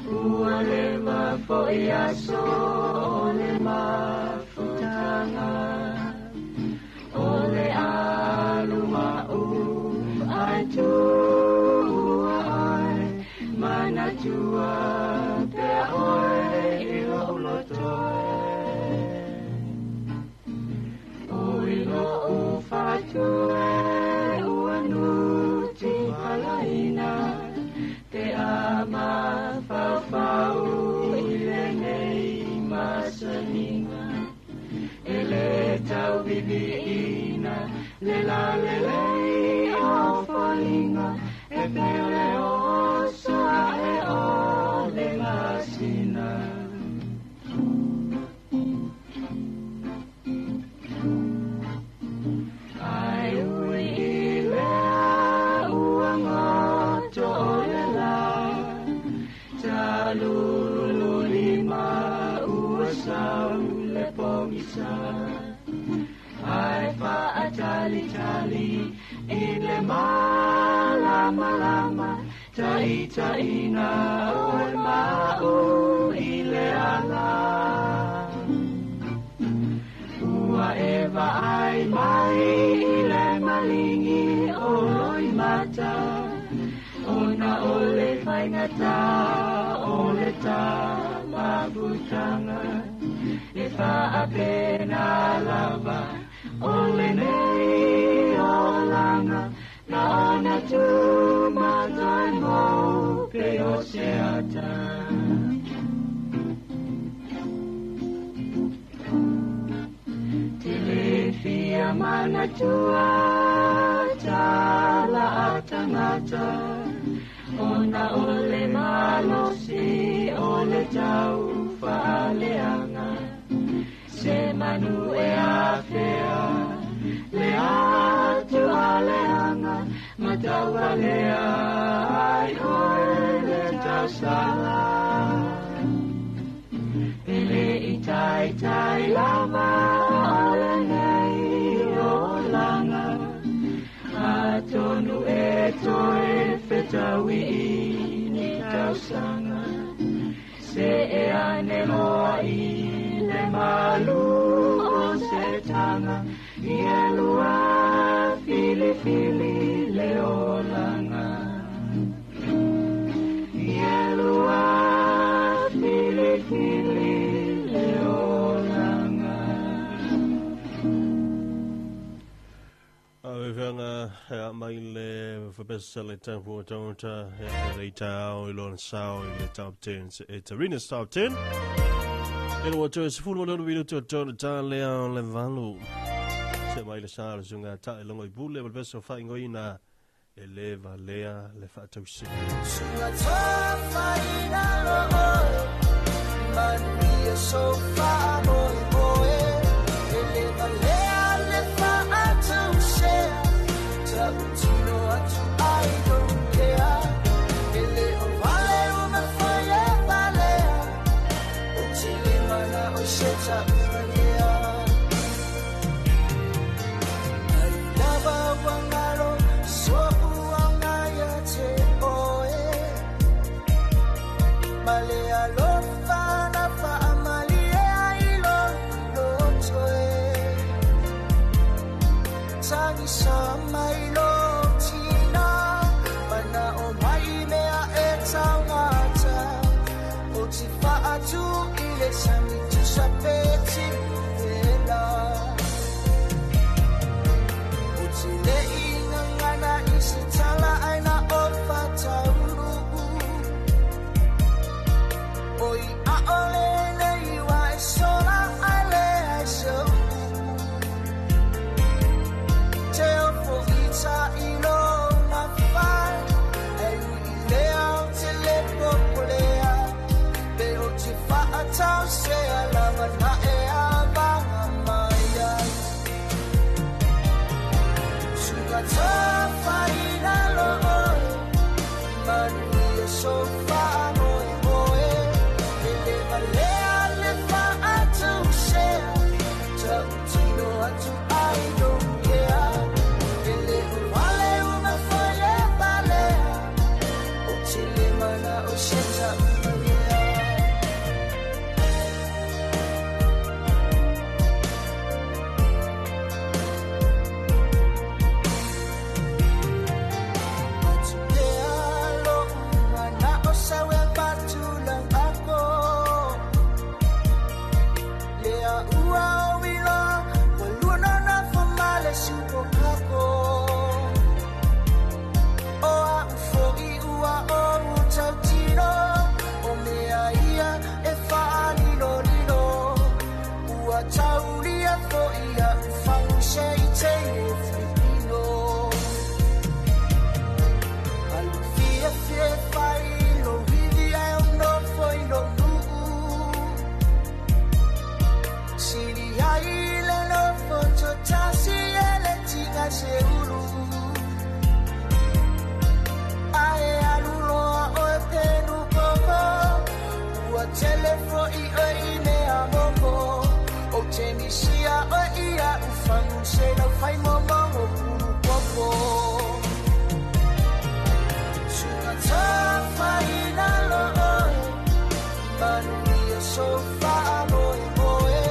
Ua leva fo'i aso o le mafutaga O le alu ma'u ae tuua ai Manatua pea oe i lo'u loto O i lo'u fatue ua nuti palaina Te ama faufau i lenei masaniga E le tauvivi'ina le lalelei o foliga E pei o le oso a'e o le masina Ai ui i lea ua goto o le lā Talulu lima ua sau le pogisa Ai fa'atalitali i le malamalama Ta'ita'ina oe ma'u i le ala Ua e va'ai mai i le maligi o loimata Ona o le faigata o le tamafutaga E fa'apena lava o lenei olaga Na ona tumatai mo pe o se ata Te le fia manatua tala a tagata Ona o le malosi o le taufaaleaga Se manu e afea le atu a leaga Mataualea ai oe le tausala E le i taitai lava o lenei olaga Atonu e toe fetaui'i ni tausaga Se e ane loa i le malu o se taga I e lua filifili le olaga I e lua filifili le olaga Aveveanga mai le whapesa le tapu o tangata le tau i lona sao i le top 10 e Tarina's top 10 E lua toe sefulu ma le ono minutu o tonu tā lea o le valu Se mai le sa le sunga ta e longo i pule ma le pesa o whaingoina e le valea le whaatause Suga tafaina lo'oe Manuia so fa'amoemoe E le valea le fa'atausea Ta'utino atu I don't care E le o vale uma fai e valea O te le mana o se ta'ugalea Ai lava ua ngalo so'u anga ia te oe Ma le alofa na fa'amalie ai lou loto e Tagisa mai lo tina Mana o mai mea e taugata O te fa'atu i le sagi tusa pe tivela O te le ingangana i se tala aina o fataulu'u O i a'ole nei ua e sola ai le ai seu Te ofo i ta i lona fai E ui i lea o te le popolea Pe o te fa'atau se alava na e avaga mai ai Suga tafaina lo'oe Manuia so fa'amoemoe E le valea le fa'atausea Ta'utino atu I don't care E le o vale uma fai e valea O te le o se tauga lea. Atupea lo'u mana'o sau e patulang ako. Lea ua o iloa ua lua nona fomale supo kako. O a'u fo'i ua ou tautino, o mea ia e fa'alilolilo. Ua taulia fo'i a'u fagu se'i teine Filipino. Alu fia fia fai lo vivi ai o nofo i lo nu'u. Sili ai le nofo totasi e le tiga se ulu. Ae alu loa oe penu koko, ua tele fo'i oe i mea moko. O te misia oe ia ufangu se lau fai momongo kulu koko. Suka tafaina lo oe, manuia sofa a moe moe.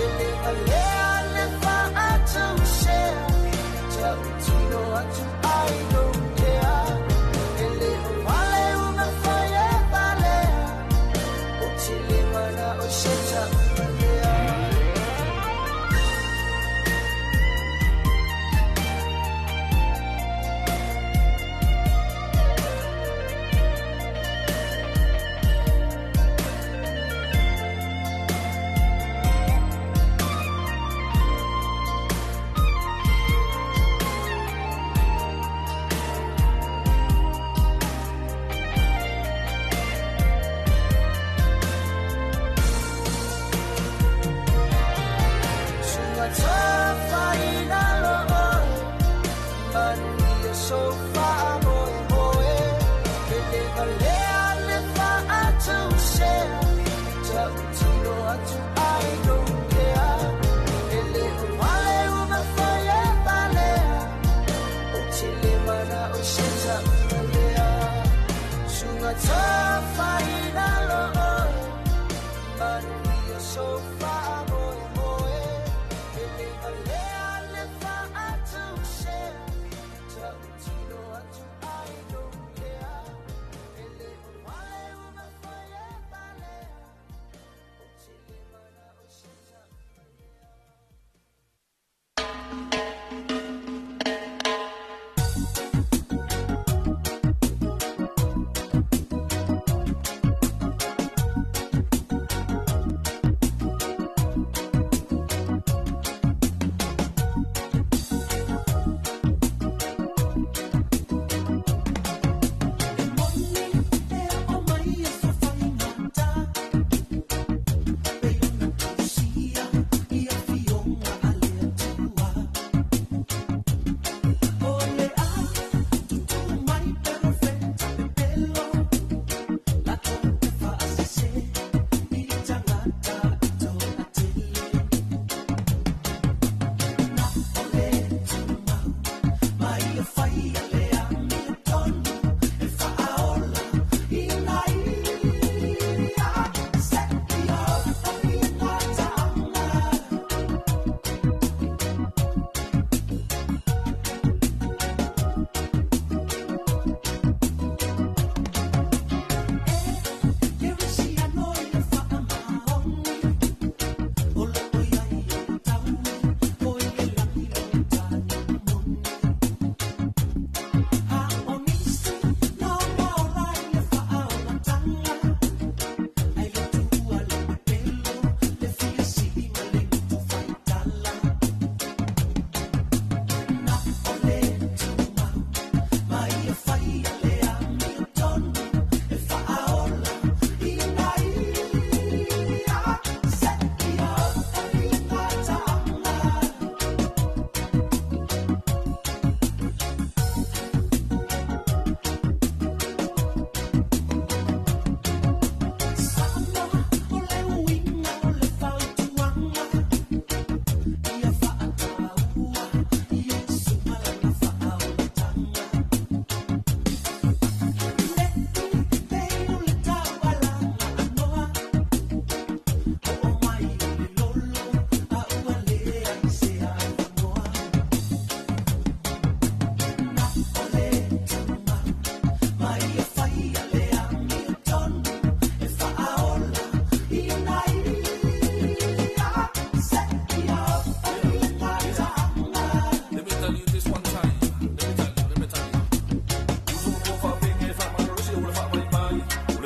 Ele alea le fa'atausea, ta'utino atu ai lou ea. Ele o vale uma fai e valea, o te le mana o se ta'uga lea.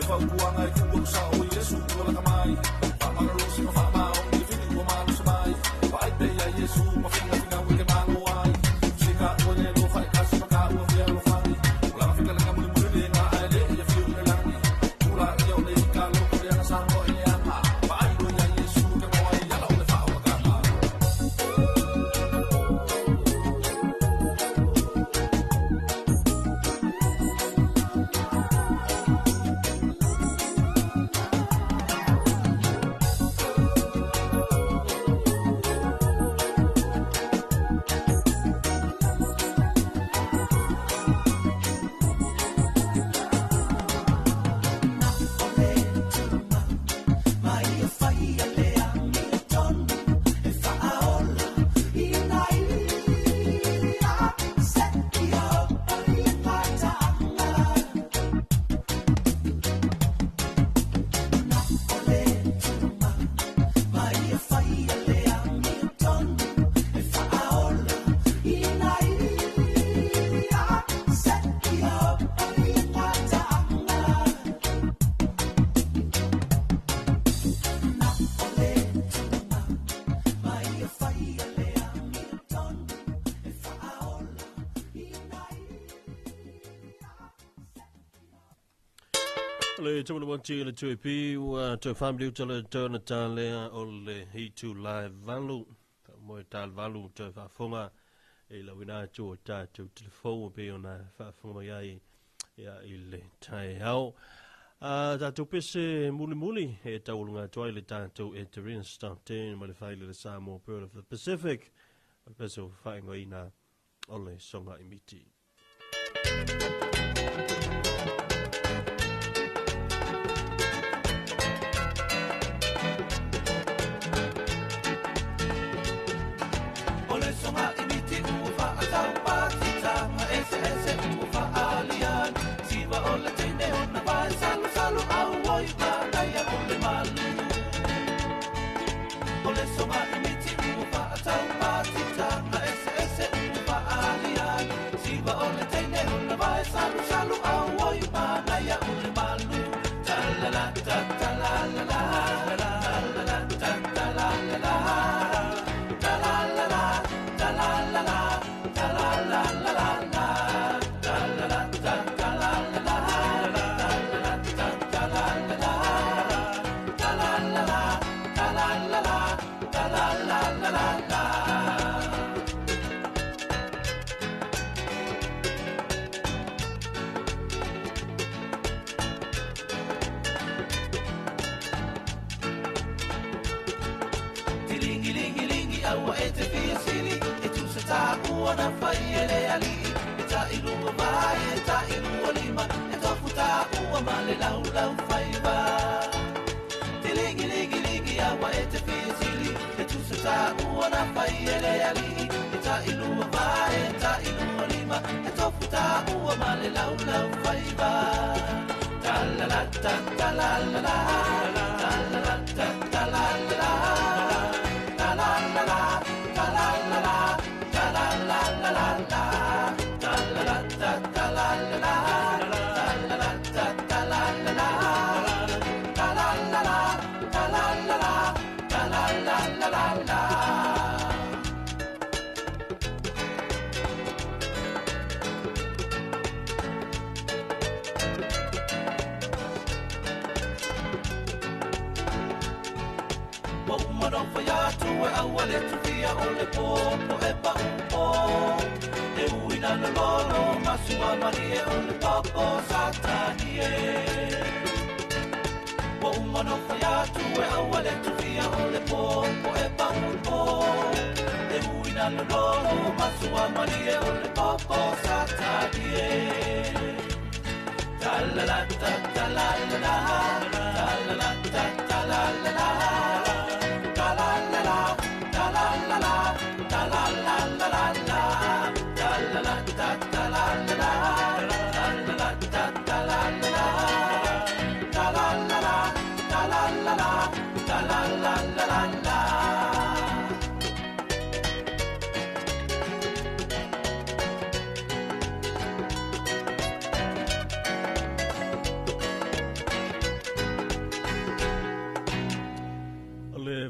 Fautuaga e tuu atu sa'o Iesu ua laka mai Fa'amalolosi ma fa'amaoni le fili ua malosi mai Vaai pea ia Iesu ma finafinau e te malo ai Se taua le alofa e tasi ma taua fealofani O lana fetalaiga mulimuli lena ae le'i afio i le lagi Tulaia o le ika loto leaga Samoa i le aga Vaai loa ia Iesu te moa ai ala o le fa'aolataga. Le tau le wanti le tui pi ua tau family uta le tau na tālea o le hitu lai valu. Mo e tāle valu tau whaafonga e la wina atu o tātou telefou o pe o na whaafonga mai ai ia i le tai hao. Tātou pese muli muli e tau lunga atu ai le tātou e te rin stop 10 ma le whaile le Samoa Pearl of the Pacific. O le pese o whaingo ina o le songa i miti. La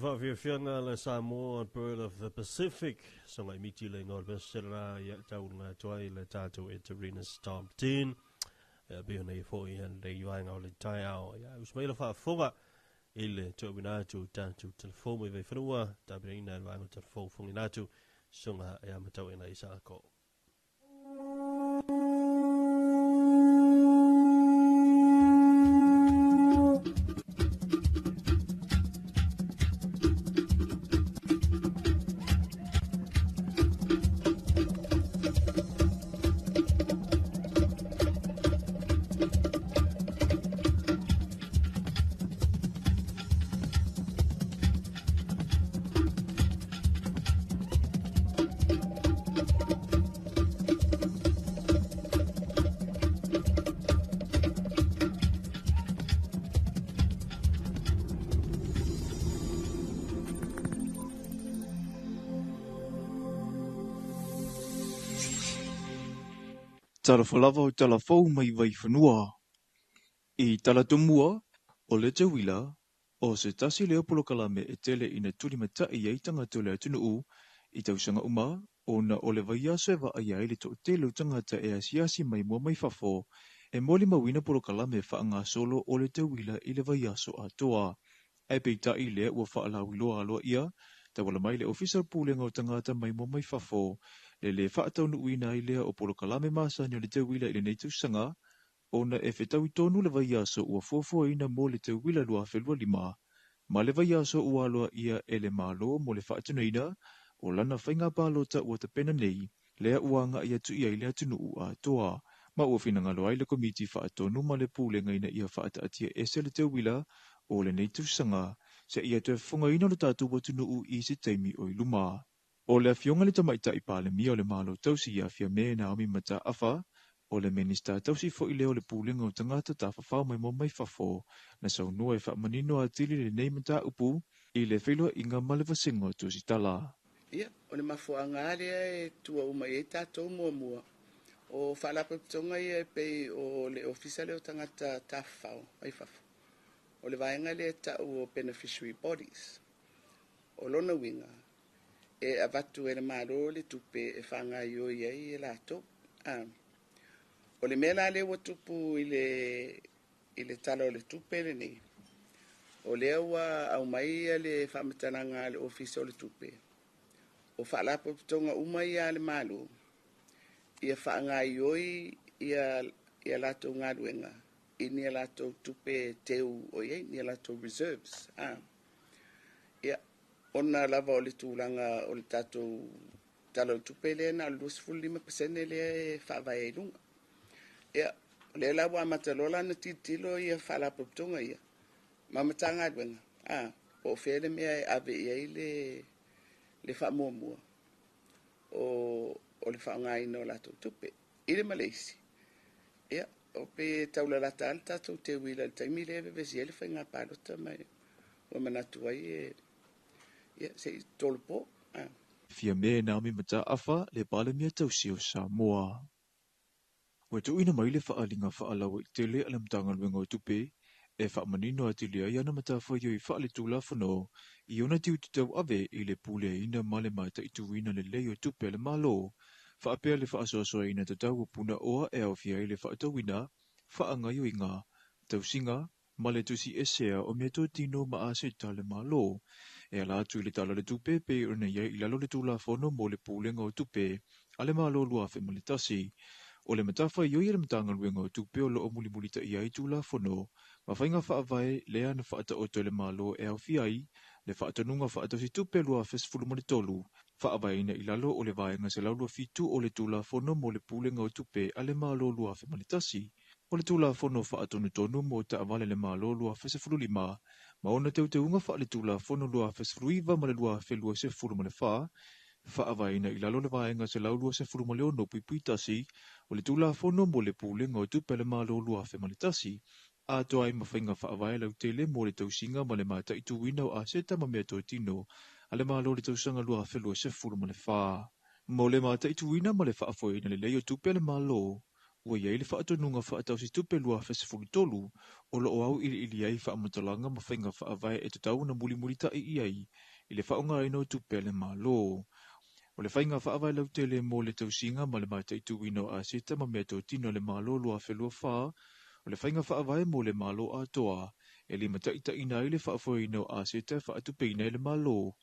Whaafiafianga le Samoa Bird of the Pacific. Songa i miti le ngō vesera ia taunga tuai le tātou e Terina Top 10. Ia pio nei fo i han le iwainga o le tai ao. Ia usmaila whaafonga i le tuawina atu tātou telefo mai vei whanua. Tāpina ina le vainga telefo fongina atu. Songa ia matau ina i saako. Talofa lava o talafou mai Vaifanua. I talatumua o le teuila o se tasi lea polokalame e tele ina tulimatai ai tagata o le atunuu i tausaga uma ona o le vaiaso e vaaia ai le toatele o tagata e asiasi mai mua mai fafo e molimauina polokalame faagasolo o le teuila i le vaiaso atoa. Ae peitai lea ua faalauiloa aloaia tauala mai le Ofisa o le Pulega o Tagata mai mua mai fafo le le faataunuuina ai lea o polokalame masani o le teuila i lenei tausaga ona e fetaui tonu le vaiaso ua fuafuaina mo le teuila 2025 ma le vaiaso ua aloaia e le Malo mo le faatinoina o lana faiga palota ua tapena nei lea ua agai atu i ai le atunuu atoa. Ma ua finagalo ai le komiti faatonu ma le pulega ina ia faataatia ese le teuila o lenei tausaga seia toe fofogaina o le tatou atunuu i se taimi o i luma. O le afioga le tamaitai Palemia o le Malo tausi ia Fiame Naomi Mataafa o le Minista tausi foi lea o le Pulega o Tagata Tafafao Maimoa mai Fafo na saunoa e faamanino atili lenei mataupu i le feiloaiga ma le vasega o Tusitala. Ia, o le mafuaaga lea e tua uma i ai tatou muamua. O faalapotopotoga ia e pei o le Ofisa lea o Tagata Tafafao mai Fafo. O le vaega lea e tau o beneficiary bodies. O lona uiga, e avatu e le Malo le tupe e faagaioi ai e latou. O le mea la lea ua tupu i le tala o le tupe lenei, o lea ua aumai le faamatalaga a le Ofisa o le Tupe, o faalapotopotoga uma ia a le Malo, ia faagaioi ia latou galuega i ni latou tupe teu o i ai, ni latou reserves. Ia, ona lava o le tulaga o le tatou tala o le tupe lea na o le 25% lea e faavae ai luga. Ia, o lea la ua amata loa la ona tilotilo ia faalapotopotoga ia ma Matagaluega, po o fea le mea e ave i ai le faamuamua o le faaaogaina o latou tupe. I le ma le isi, ia, o pe taulalata le tatou teuila i le taimi lea e vevesi ai le faiga palota mai ua manatu ai e ia se i tolopo. Fiame Naomi Mataafa le Palemia tausi o Samoa. Ua tuuina mai le faaaliga faalauaitele a le Matagaluega o Tupe e faamanino atili ai ana matafaioi faaletulafono i ona tiute tauave i le puleaina ma le mataituina lelei o tupe a le Malo, faapea le faasoasoaina tatau o punaoa e aofia ai le faatauina, faagaioiga, tausiga, ma le tusi esea o meatotino ma aseta le Malo. E ala atu i le tala o le tupe pei ona i ai i lalo le Tulafono mo le Pulega o Tupe a le Malo 2001. O le matafaioi a le Matagaluega o Tupe o loo mulimulitaia ai Tulafono ma faiga faavae lea na faataoto e le Malo e aofia ai le faatonuga faatausi tupe 2013 faavaeina i lalo o le vaega 127 o le Tulafono mo le Pulega o Tupe a le Malo 2001. O le Tulafono faatonutonu mo taavale le Malo 2015 ma ona teuteuga faaletulafono 2019 ma le 2024 faavaeina i lalo le vaega 126.1 o le Tulafono mo le Pulega o Tupe a le Malo 2001 atoa ai ma faiga faavae lautele mo le tausiga ma le mataituina o aseta ma meatotino a le Malo i le tausaga 2024. Mo le mataituina ma le faafoeina lelei o tupe a le Malo, Ua i ai le faatonuga faatausitupe 2013 o loo auiliili ai faamatalaga ma faiga faavae e tatau ona mulimulita'i i ai i le faaaogaina o tupe a le Malo. O le faiga faavae lautele mo le tausiga ma le mataituina o aseta ma meatotino a le Malo 2024, o le faiga faavae mo le Malo atoa e limataitaiina ai le faafoeina o aseta e faatupeina e le Malo,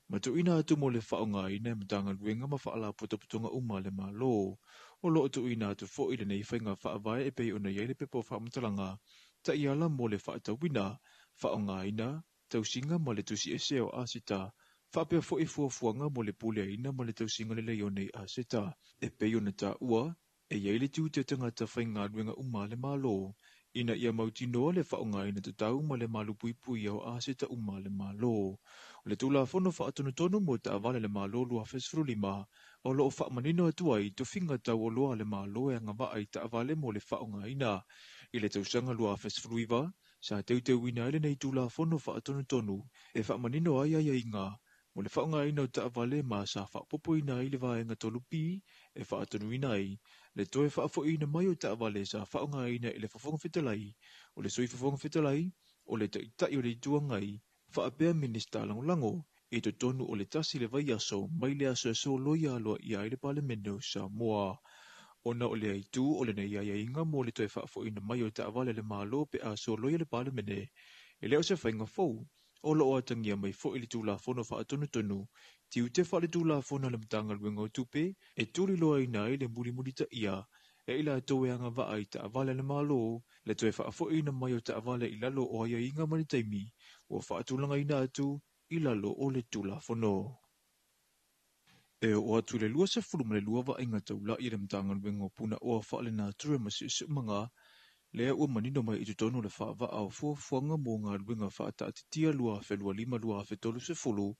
ma tuuina atu mo le faaaogaina e Matagaluega ma faalapotopotoga uma a le Malo. O loo tuuina atu fo'i lenei faiga faavae e pei ona i ai le pepa o faamatalaga taiala mo le faatauina, faaaogaina, tausiga ma le tusiesea o aseta, faapea fo'i fuafuaga mo le puleaina ma le tausiga lelei o nei aseta. E pei ona taua, e i ai le tiute o tagata faigaluega uma a le Malo, ina ia mautinoa le faaaogaina tatau ma le malupuipuia o aseta uma a le Malo. O le Tulafono Faatonutonu mo Taavale a le Malo 2015, o loo faamanino atu ai tofiga taualoa a le Malo e agavaa i taavale mo le faaaogaina. I le tausaga 2019, sa teuteuina ai lenei Tulafono Faatonutonu e faamanino ai aiaiga mo le faaaogaina o taavale ma sa faaopoopoina ai le vaega 3B e faatonuina ai le toe faafo'iina mai o taavale sa faaaogaina e le Fofoga Fetalai, o le Sui Fofoga Fetalai, o le Taitai o le Itu Agai, faapea Minisita Lagolago i totonu o le 1 le vaiaso mai le aso e soloia aloaia ai le Palemene o Samoa. Ona o le aitu o lenei aiaiga mo le toe faafo'iina mai o taavale a le Malo pe a soloia le Palemene, e le o se faiga fou, o loo atagia mai fo'i le Tulafono Faatonutonu, tiute faaletulafono a le Matagaluega o Tupe e tuliloaina ai le mulimulitaia e i latou e agavaa i taavale a le Malo, le toe faafo'iina mai o taavale i lalo o aiaiga ma le taimi ua faatulagaina atu i lalo o le Tulafono. E oo atu i le 22 vaaiga taula'i a le Matagaluega o Punaoa Faalenatura ma Siosiomaga, lea ua manino mai i totonu o le faavaa o fuafuaga mo galuega faataatitia 2025-2030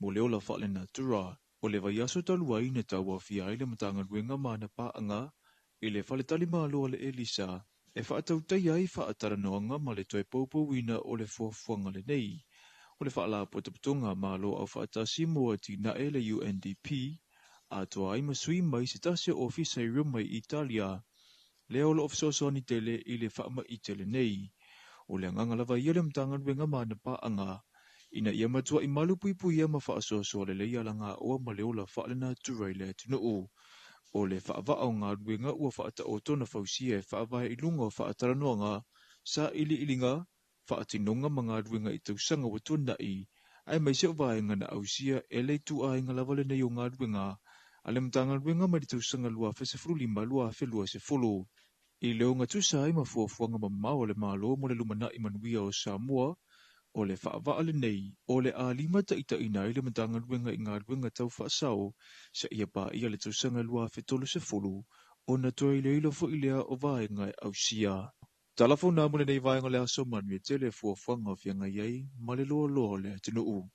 mo le ola faalenatura. O le vaiaso talu ai na tauaofia ai le Matagaluega ma ana paaga i le faletalimalo a le Elisa e faatautaia ai faatalanoaga ma le toe poupouina o le fuafuaga lenei. O le Faalapotopotoga Malo Aufaatasi mo Atinae le UNDP, atoa ai ma sui mai se tasi o ofisa i Roma i Italia, lea o loo fesoasoani tele i le faamaite lenei. O le agaga lava ia o le Matagaluega ma ana paaga, ina ia matuai malupuipuia ma faasoasoa lelei alagaoa ma le ola faalenatura i le atunuu. O le faavaa o galuega ua faataoto na fausia e faavae i luga o faatalanoaga, sailiiliga, faatinoga ma galuega i tausaga ua tuana'i, aemaise o vaega na ausia e le ituaiga lava lenei o galuega a le Matagaluega mai le tausaga 2015-2020. I le ogatusa ai ma fuafuaga mamao a le Malo mo le lumanai manuia o Samoa, o le faavaa lenei o le a limataitaiina ai le Matagaluega i galuega tau faasao seia paia le tausaga 2030, ona toe iloilo foi lea o vaega e ausia. Tala fou mo lenei vaega o le aso, manuia tele fuafuaga o feagai ai ma le loaloa o le atunuu.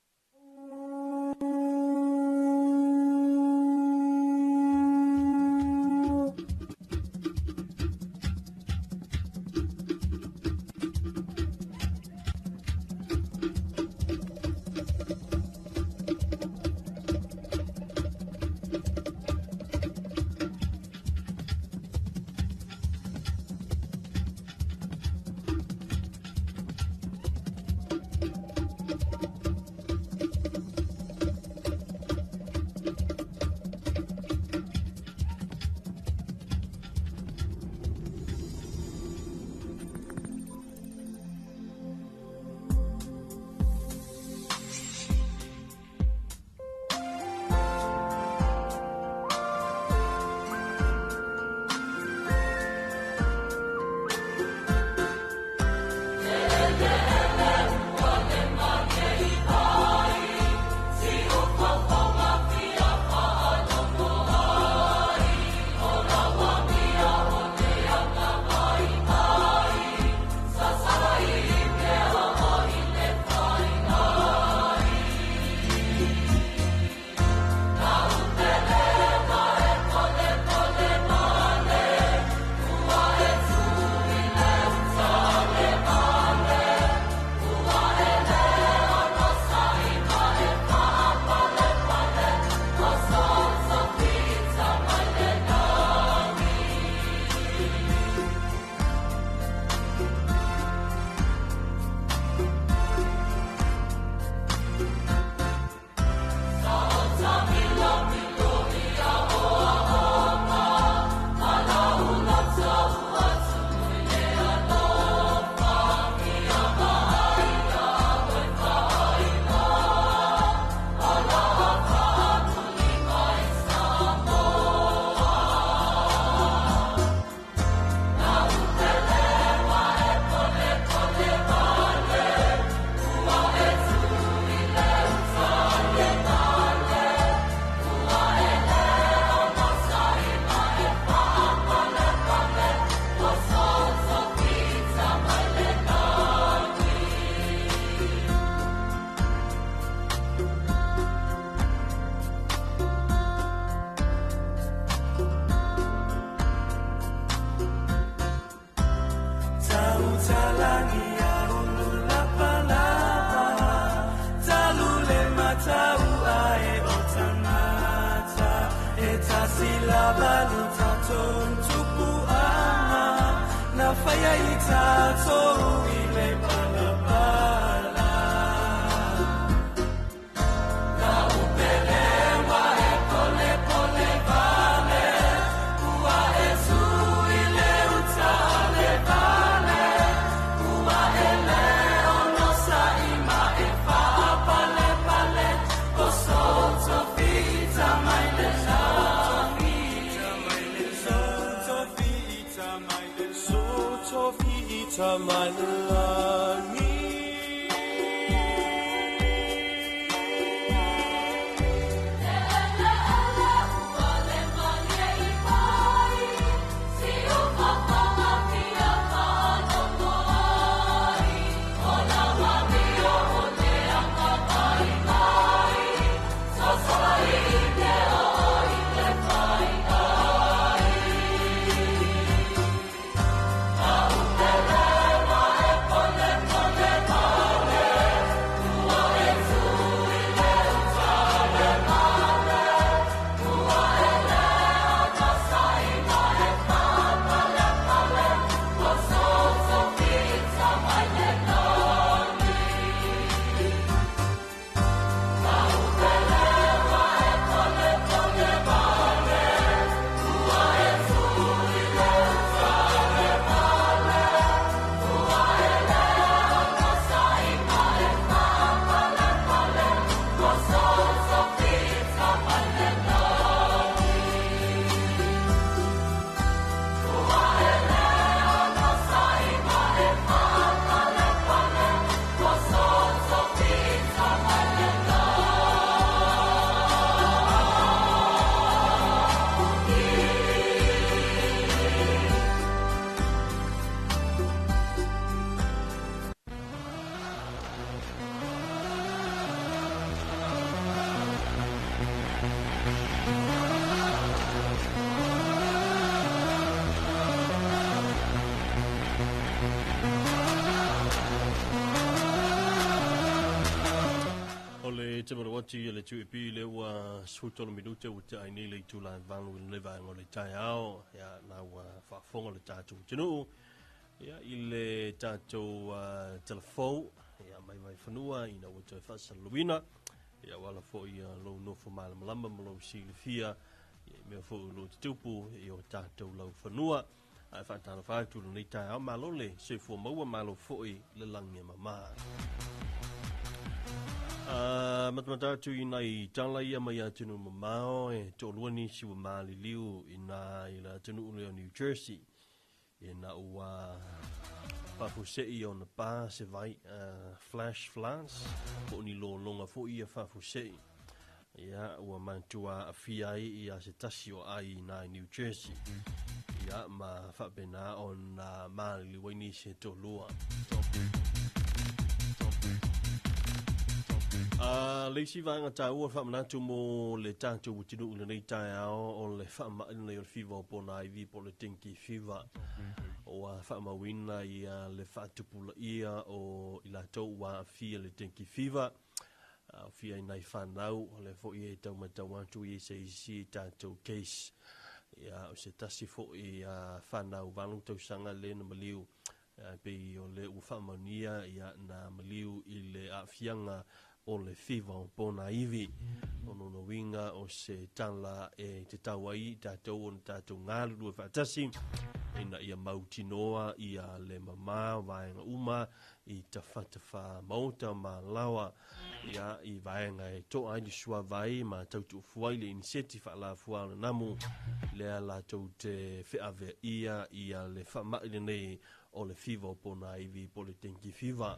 lagi a ulu lapalapa Talu le matau ae o tangata E tasi lava lo tatou tupuaga Na faia i tatou i le palapala La upele ua e pole pole vale Ua e sui le uta le vale Ua e le ono sa i ma e pale pale O soto fita mai le lagi Soto fita mai le Soto fita mai le lagi. O le te le 2AP le ua 13 minute ua te ai nei le itula e 8 i le vaega o le taeao ia na ua faafofoga le tatou atunuu ia i le tatou telefou ia mai Vaifanua ina ua toe faasalalauina ia ua ala foi ia lou nofo malamalama ma lou silafia ia i mea foi o lo o tutupu i o tatou laufanua. Ae faatalofa atu lenei taeao, malo le soifua maua, malo foi le lagi e mama. Matamata atu i nai tala ia mai atunuu mamao, e toalua nisi ua maliliu i na i le atunuu lea o New Jersey. Ina ua faafuasei ona pa se vai flash floods po o ni lologa foi ia faafuasei. Ia, ua matua aafia ai ia se tasi o ai i i New Jersey. Ia, ma faapena ona maliliu ai nisi e toalua. Le isi vaega taua faamanatu mo le tatou atunuu i lenei taeao o le faamai lenei o le fiva o pona ivi po o le dengue fever. Ua faamauina ia le faatupulaia o i latou ua aafia le dengue fever. Aafia i nai fanau, o lea foi e taumatau atu i se isi tatou case. Ia, o se tasi foi fanau 8 tausaga le na maliu pei o le ua faamaonia ia na maliu i le aafiaga o le fiva o pona ivi. O lona uiga o se tala e tatau ai tatou ona tatou galulue faatasi ina ia mautinoa ia le mamā vaega uma i tafatafa maota ma laoa ia i vaega e to'a ai le suavai ma tautuufua ai le iniseti faalafua o le namu lea latou te feaveaia ia le faamai lenei o le fiva o pona ivi po o le dengue fever.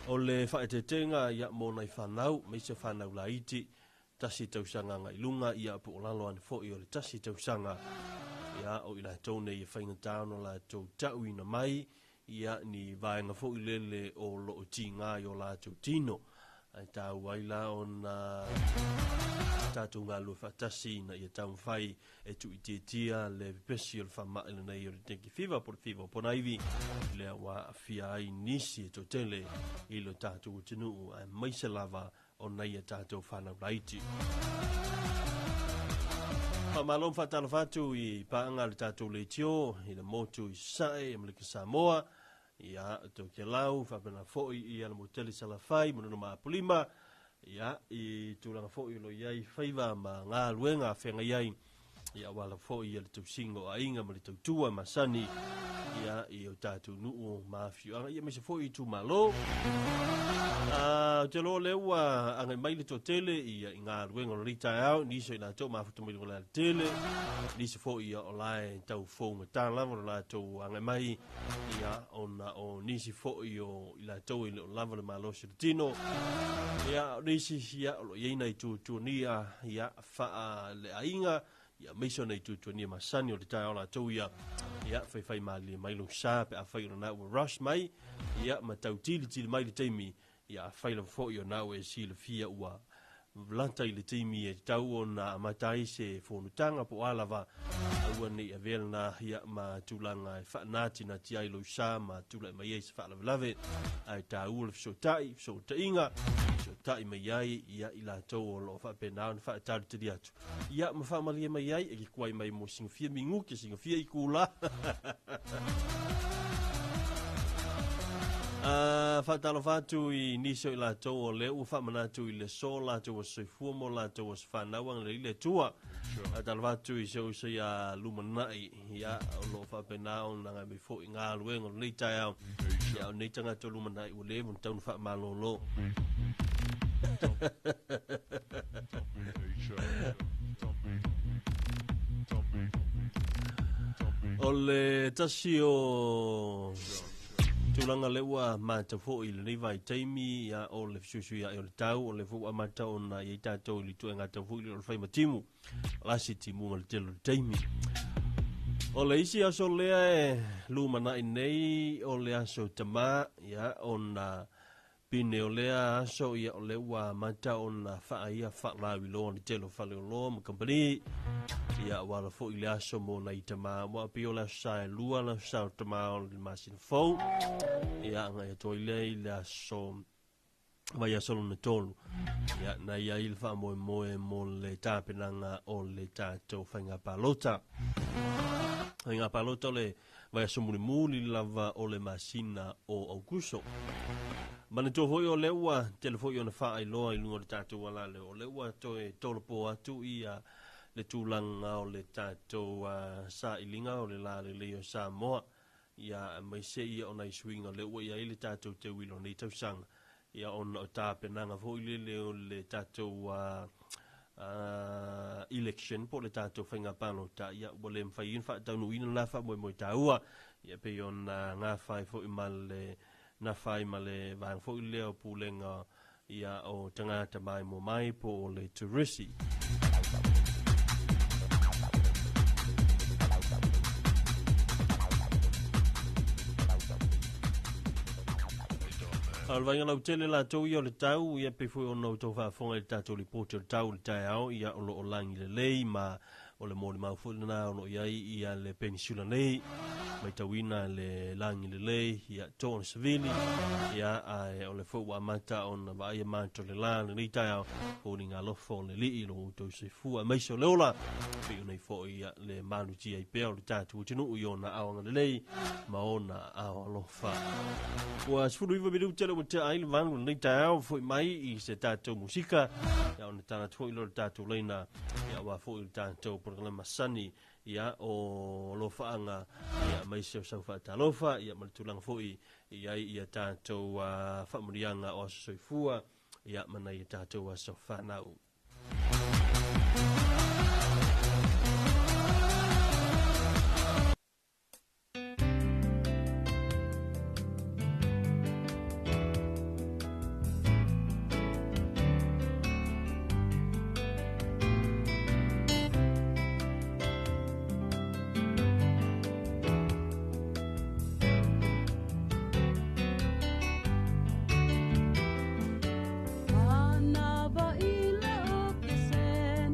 O le faaeteetega ia mo nai fanau, aemaise fanau laiti, tasi tausaga agai luga ia po o lalo ane foi o le tasi tausaga. Ia o i latou nei e faigata ona latou ta'uina mai ia ni vaega foi lele o loo tiga i o latou tino. Ae taua ai la ona Tatou galulue faatasi ina ia taumafai e tuuitiitia le pepesi o le faamai lenei o le dengue fever po o le fiva o ponaivi lea ua aafia ai nisi e toatele i lo tatou atunuu aemaise lava o nai a tatou fanau laiti. Faamalo ma faatalofa atu i paaga a le tatou leitio i le motu i Sasae, Amerika Samoa, ia Tokelau, faapena foi ia le motele Salafai, Manono ma Apolima, ia i tulaga foi o lo o i ai faiva ma galuega feagai ai, ia aua lava foi ia le tausiga o aiga ma le tautua masani, ia i o tatou nuu ma afioaga, ia aemaise foi i itumalo. Ou te iloa o lea ua agai mai le toatele ia i galuega o lenei taeao, nisi o i latou mafuta mai luga o le alatele, nisi foi ia o la e tau fougata lava lo latou agai mai, ia ona o nisi foi o i latou e le o lava le malosi o le tino, ia o nisi ia o lo o i ai nai tuatuania ia faaleaiga, ia aemaise o nai tuatuania masani o le taeao latou ia, ia faifai malie mai lou sa pe afai o lena ua rush mai, ia ma tau tilitili mai le taimi, ia afai lava foi o na ua e silafia ua lata i le taimi e tatau ona amata ai se fonotaga po o a lava, aua ne i avea lena ia ma tulaga e faanatinati ai lou sa ma tulai mai ai se faalavelave, ae taua le fesootai, fesootaiga, fesootai mai ai ia i latou o lo o faapena ona faatalitali atu, ia ma faamalie mai ai e ke kuai mai mo singafia minute, singafia itula. Faatalofa atu i nisi o i latou o lea ua faamanatu i le aso latou aso soifua mo latou aso fanau agalelei le Atua. Faatalofa atu i si ou uso ia Lumanai, ia o lo o faapena ona agai mai foi i galuega o lenei taeao. Ia o nei tagata o Lumanai ua leva ona tatau ona faamalolo. O le tasi o tulaga lea ua matau foi i lenei vaitaimi, ia, o le fesuisuiai o le tau, o lea foi ua amata ona i ai tatou i le ituaiga tau foi lea o le fai ma timu, lasi timuga i le tele o le taimi. O le isi aso lea e lumanai nei o le aso Tamā, ia, ona pine o lea aso, ia, o lea ua amata ona faaia faalauiloa le tele o faleoloa ma kamupani, ia, ua ala foi le aso mo nai tamā, aua pei o le aso sa e lua le aso sa o tamā o le masina fou, ia, agai atu ai lea i le aso vaiaso lona tolu, ia, na i ai le faamoemoe mo le tapenaga o le tatou faiga palota. Faiga palota o le vaiaso mulimuli lava o le masina o Aukuso. Manatua foi o lea ua tele foi ona faailoa i luga o le tatou alaleo, o lea ua toe tolopo atu ia le tulaga o le tatou sailiga o le lalelei o Samoa, ia aemaise ia o nai suiga o lea ua i ai le tatou teuila o nei tausaga, ia ona o tapenaga foi lele o le tatou election po o le tatou faiga palota, ia ua le mafai ona faataunuuina lena faamoemoe taua, ia pei ona gafa ai foi ma le nafa ai ma le vaega foi lea o pulega ia o tagata maimoa mai po o le turisi. O le vaaiga lautele latou ia o le tau, ia pei foi ona outou faafofoga i le tatou lipoti o le tau i le taeao, ia o lo o lagi lelei ma o le molimau foi lena o lo o i ai ia le penisula nei, matauina le lagi lelei, ia to le savili, ia ae o le foi ua amata ona vaaia mato le la lenei taeao, foliga alofa o le alii lo outou soifua aemaise o le ola, pei ona i foi ia le malutia ai pea o le tatou atunuu i ona ao agalelei ma ona ao alofa. Ua 19 minute le ua tea ai le 8 lenei taeao, foi mai i se tatou musika, ia ona tala atu foi lea o le tatou laina, ia aua foi le tatou polokalame masani, ia o alofaaga, ia aemaise o sau faatalofa, ia ma le tulaga foi i ai ia tatou faamanuiaga o aso soifua, ia ma nai a tatou aso fanau. Ana ba ile o ke se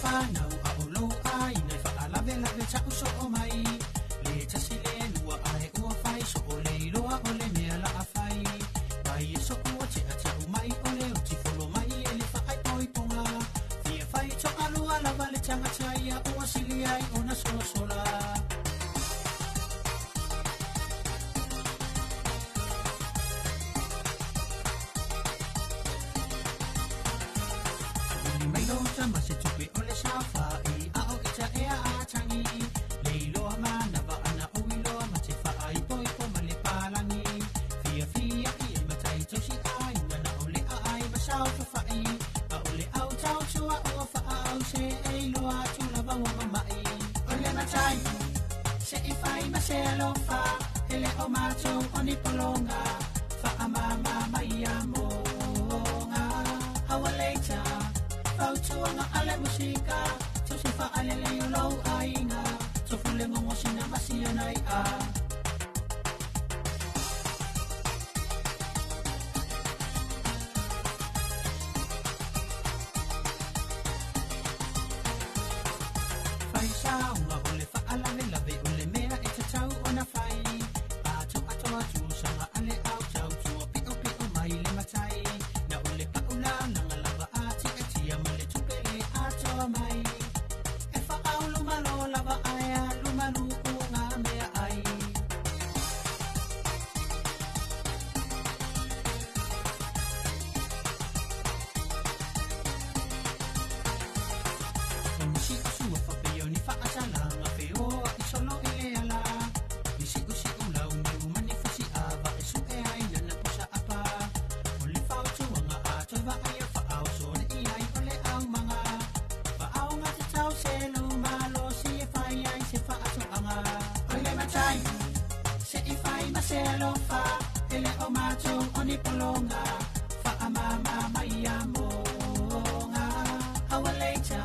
whanau a o lou ai Nei whaalave lave ta uso o mai Le tasi le lua ae ua whai So o le iloa o le mea la a whai Mai e so ua te ata u mai o le uti folo mai e le whaai poi ponga Fia whai to alua lava le tangata ia ua sili ai ona solasola. Mai lo tama se tupe o le safa i a o ita ea a tangi Le iloa manava ana o iloa ma te whaai poi po ma le palangi Fia fia i e matai tausi ai na o le a ai ma sao whawhai A o le au tau tua o wha au se e iloa tu lava ua mamai O le matai se i whai ma se alofa Ele o mātou o ni polonga Wha amama mai a monga Hawa leita Fautuanga ale musika Tausi whaalele o lau ainga Tofule ngongo sina masia nai a. Whaisaunga o le whaalave lave o le mea e te tau o na whai Ato ato atu sanga ale au tau tua pio pio mai le matai Na o le paula langa lava ati e tia ma le tupele atoa mai E whaau lumalo lava aea lumalu o ngā mea ai. O nisi o sua whapeo ni whaatalanga wheoa i solo i le ala Nisi o si ulau ni umani fusi ava e su e ai nana pusa apa O le whautuanga a toi wa ai a whaau so ne i ai o le au manga Whaau ngā te tau se lumalo si e whai ai se whaatoanga O le matai se i whai ma se alofa Ele o mātou o ni polonga Whaamama mai a monga Hawa leita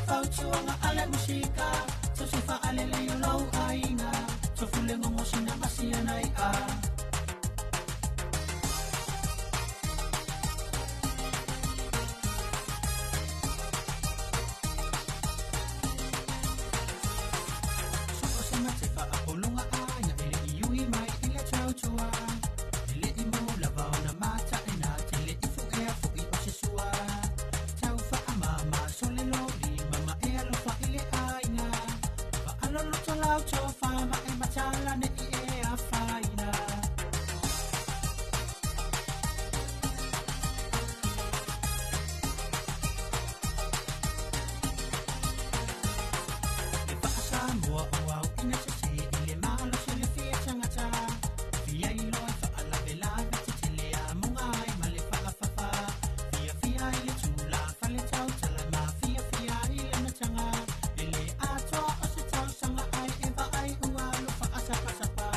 Fautuanga ale musika Tausi whaalele o lau ainga Tofule ngongo sina masia nai a. So o se mate whaapolonga aina Ele i ui mai i le tautua Ele i mau lava o na mata e nā Te le i fuea fui o se sua Tau whaamama so le loli Mama e alofa i le ainga Whaaloloto lau tō whama e matala ne i e a whaina. E whaasamoa o au ina se se i le malo se le fia tangata Fia iloa e whaalave te tele a munga ai ma le whaafawha Fia fia i le tula whale tau tala ma fia fia i le natanga Ele atoa o se tau sanga ai e va ai ua lo whaasapasapa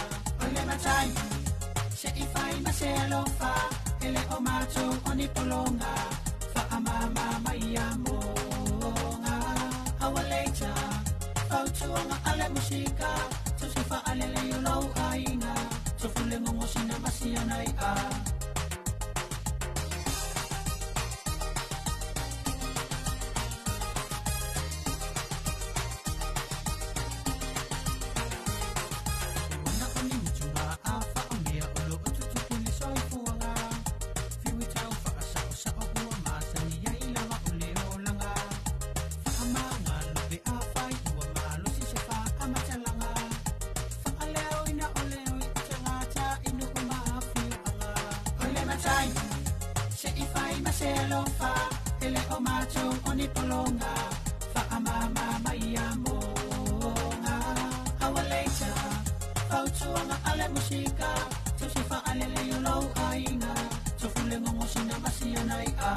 O le matai se i whai ma se alofa Ele o mātou o ni polonga Whaamama mai a monga Hawa leita Fautuanga ale musika Tausi whaalele o lau ainga Tofule ngongo sina masia nai a. Wana o ni mutunga a whaomea o lo o tutupu le soifuanga Whiwi tau whaasao sao ua masani ai lava o le olanga Whaamanga lope a whai ua malosi se wha amatalanga Whaaleo ina o leo i tangata inu o maawhianga O le matai se i whai ma se alofa Ele o mātou o ni polonga Whaamama mai a monga Hawa leita Fautuanga ale musika Tausi whaalele o lau ainga Tofule ngongo sina masia nai a.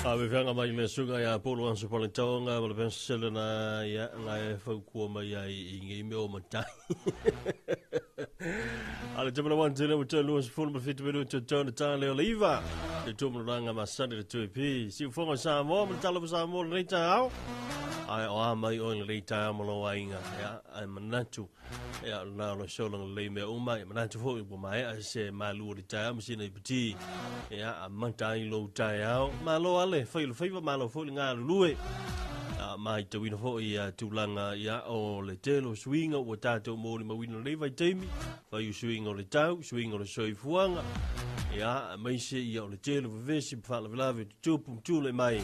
A me whianga mai le sunga ia Polo Anso Palentonga ma le pensele na ia ngai e whaukua mai ai i ngi mea o matai. A le temana wan tele mo te lua se fulu ma fitu menu te tona tā leo leiva. Te tūmanu ranga ma sani le tui pi. Si ufonga Samoa ma le tala mo Samoa le nei tā au. Ae o a mai oe lenei taeao ma lou aiga, ia, ae manatu, ia, o lena o lo solo lelei mea uma, ia manatu foi ua maea se malu o le taeao ma sina ipati, ia, amata ai lou taeao. Malo lava le fai o le faiva, malo foi le galulue. A matauina foi ia tulaga, ia, o le tele o suiga ua tatou molimauina i lenei vaitaimi, fai o suiga o le tau, suiga o le soifuaga, ia, aemaise ia o le tele o vevesi ma faalavelave tutupu ma tulai mai,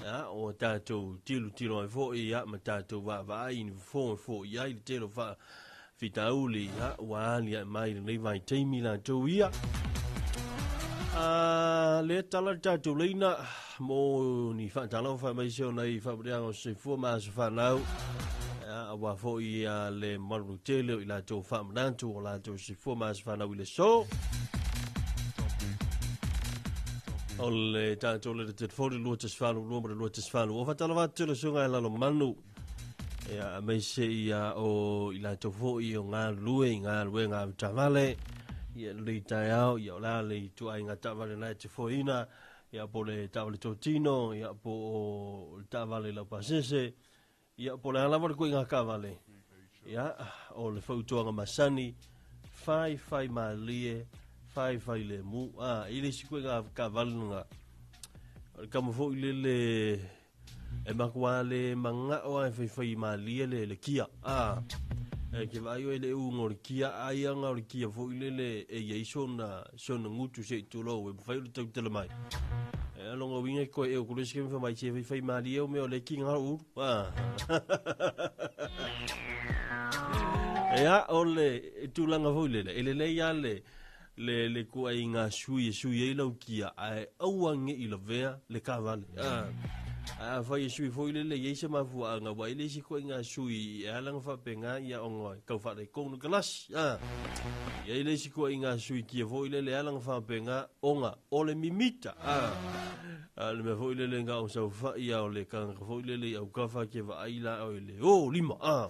ia, ua tatou tilotilo ai foi, ia, ma tatou vaavaai i ni fofo e foia ai le tele o faafitauli, ia, ua aliae mai i lenei vaitaimi latou ia. A lea tala le tatou leina mo ni faatalofa aemaise o nai faamanuiaga o soifua ma aso fanau, ia, aua foi ia le malu tele o i latou faamanatu o latou soifua ma aso fanau i le aso. O le tatou le telefoni 218 ma le 218. Ua faatalofa atu le susuga i Lalomanu. Ia, aemaise ia o i latou foi o galulue i galuega avetaavale. Ia, lenei taeao, ia o le a le ituaiga taavale na e te foeina, ia po o le taavale totino, ia po o le taavale laupasese, ia po o le a lava le koiga taavale. Ia, o le fautuaga masani, fai fai malie, fai fai le mu. A, i le isi koiga taavale lena. O le kama foi lele e matua le manga'o a e faifai malie le, le kia. A, e ke vaai oe i le uga o le kia, ai aga o le kia foi lele e iai sona, sona gutu se i tulou e mafai ona tautala mai. E lona uiga e koe e o kule se kemi whamai se whai malie o mea o le ki ngā uru. Ah. Ea, o le tulaga foi lele, e lelei lava le, le, le kuaiga sui e sui ai lau kia, ae aua ne i lavea le taavale. Ah. Ae afai e sui foi lele, i ai se mafuaaga, ua i ai le isi koaiga sui e ala ona faapena, ia ona e tau faalaitonu le kalasi. Ah. I ai le isi koaiga sui kia foi lele e ala ona faapena, ona o le mimita. Ah. A le mea foi lele na o saofai a o le tagata foi lele i autafa ke vaai la o le o lima. Ah.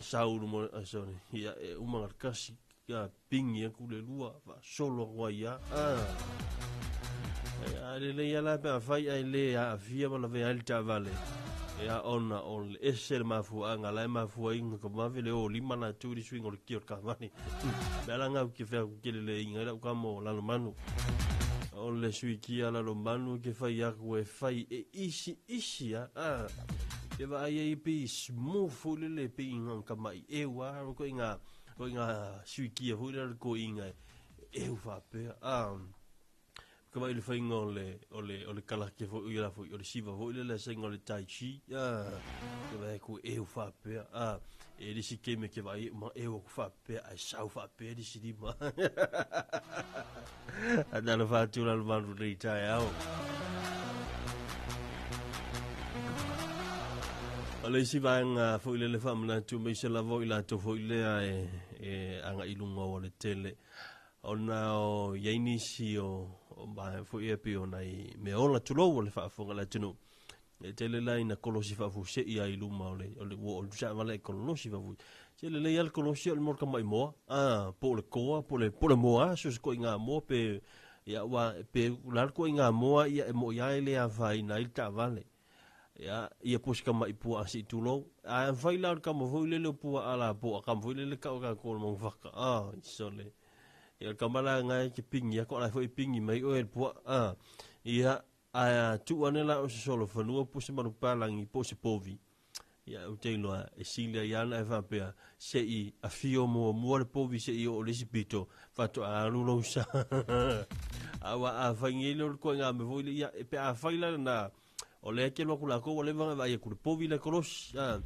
Saulu mo, ah, sorry. Ia, e uma nga kasi, ia, pingi aku le lua, faasolo atu ai ia. Ah. A lelei lava la pe afai ae le aafia ma lavea ai le taavale. Ia ona o le ese le mafuaaga la e mafua ai ona vave le o lima latou i le suiga o le kia o le taavale. Mea la gau ke fea ku ke leleiga ai lau kama o Lalomanu. O le sui kia Lalomanu ke fai aku e fai e isi isi a. Ah. Ke vaai ai pei smooth foi lele pei ngā kama'i eu a ko i ngā ko i ngā sui kia foi lele ko i ngā eu faapea. Ah. Ka vaai i le faiga o le, o le, o le kalake foi, ia la foi, o le siva foi lea, le sainga o le tai chi, ah, ke vaai aku e eu faapea, ah, e le isi keme ke vaai ma eu aku faapea, ae sau faapea le isi lima. A nalo whātu lalo maru nei taeao. O le isi vaega foi lele faamanatu aemaise lava o i latou foi lea e, e agai i luga o le tele. Ona o i ai nisi o, o vaega foi ia pei o nai mea ola tulou o le faafofoga a le atunuu. E tele la ina kolosi faafuasei ai i luma o le, o le ua o le taavale e kolosi faafuasei. Se lelei lava le kolosi o le mo le tama'i moa, a, po o le koa, po o le, po o le moa, so o se koiga moa pe, ia aua pe o le a le koiga moa ia e mo'i lava e le afaina ai le taavale. Ia, ia po o se tama'i puaa se i tulou. Ae afai la o le tama foi lele o puaa la po o tama foi lele tau tatou o le manufaka, a, sole. Ia o le tama la lena e te pigi atu, a o la e foi e pigi mai oe e le puaa, a. Ia, ae a tuu ane la o se solofanua po o se manupapalagi po o se povi, ia ou te iloa e sili ai lava ona e faapea, se i afio muamua le povi se i oo i le isi pito, faatoa alu lou sa. Aua afai nei lea o le ituaiga mea foi lea, ia, pe afai la lena, o lea e te alu atu latou ua leva ona vaai atu i le povi lea e kolosi. A.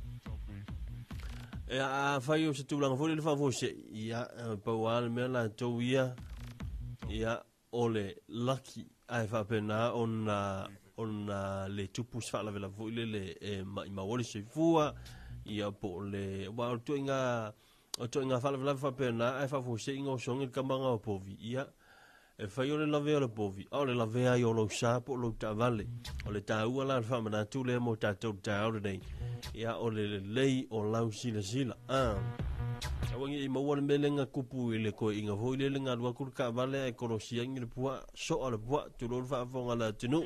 E afai o se tulaga foi lele faafuasei, ia, pau lava le mea latou ia, ia, o le laki, ae faapena ona ona le tupu se faalavelave foi lele e maimau ai le soifua, ia po o le, aua o le ituaiga, o ituaiga faalavelave faapena ae faafuasei ona osogi le tama lena o povi, ia, e fai o le lavea o le povi, a o le lavea ai o lou sa po o lou taavale. O le taua la o le faamanatu lea mo tatou i le taeao lenei, ia, o le lelei o lau silasila. A. Aua ne i maua le mea lea na tupu i le toeaina foi lele na alu atu le taavale ae kolosi ai le puaa, soa le puaa, tulou le faafofoga a le atunuu.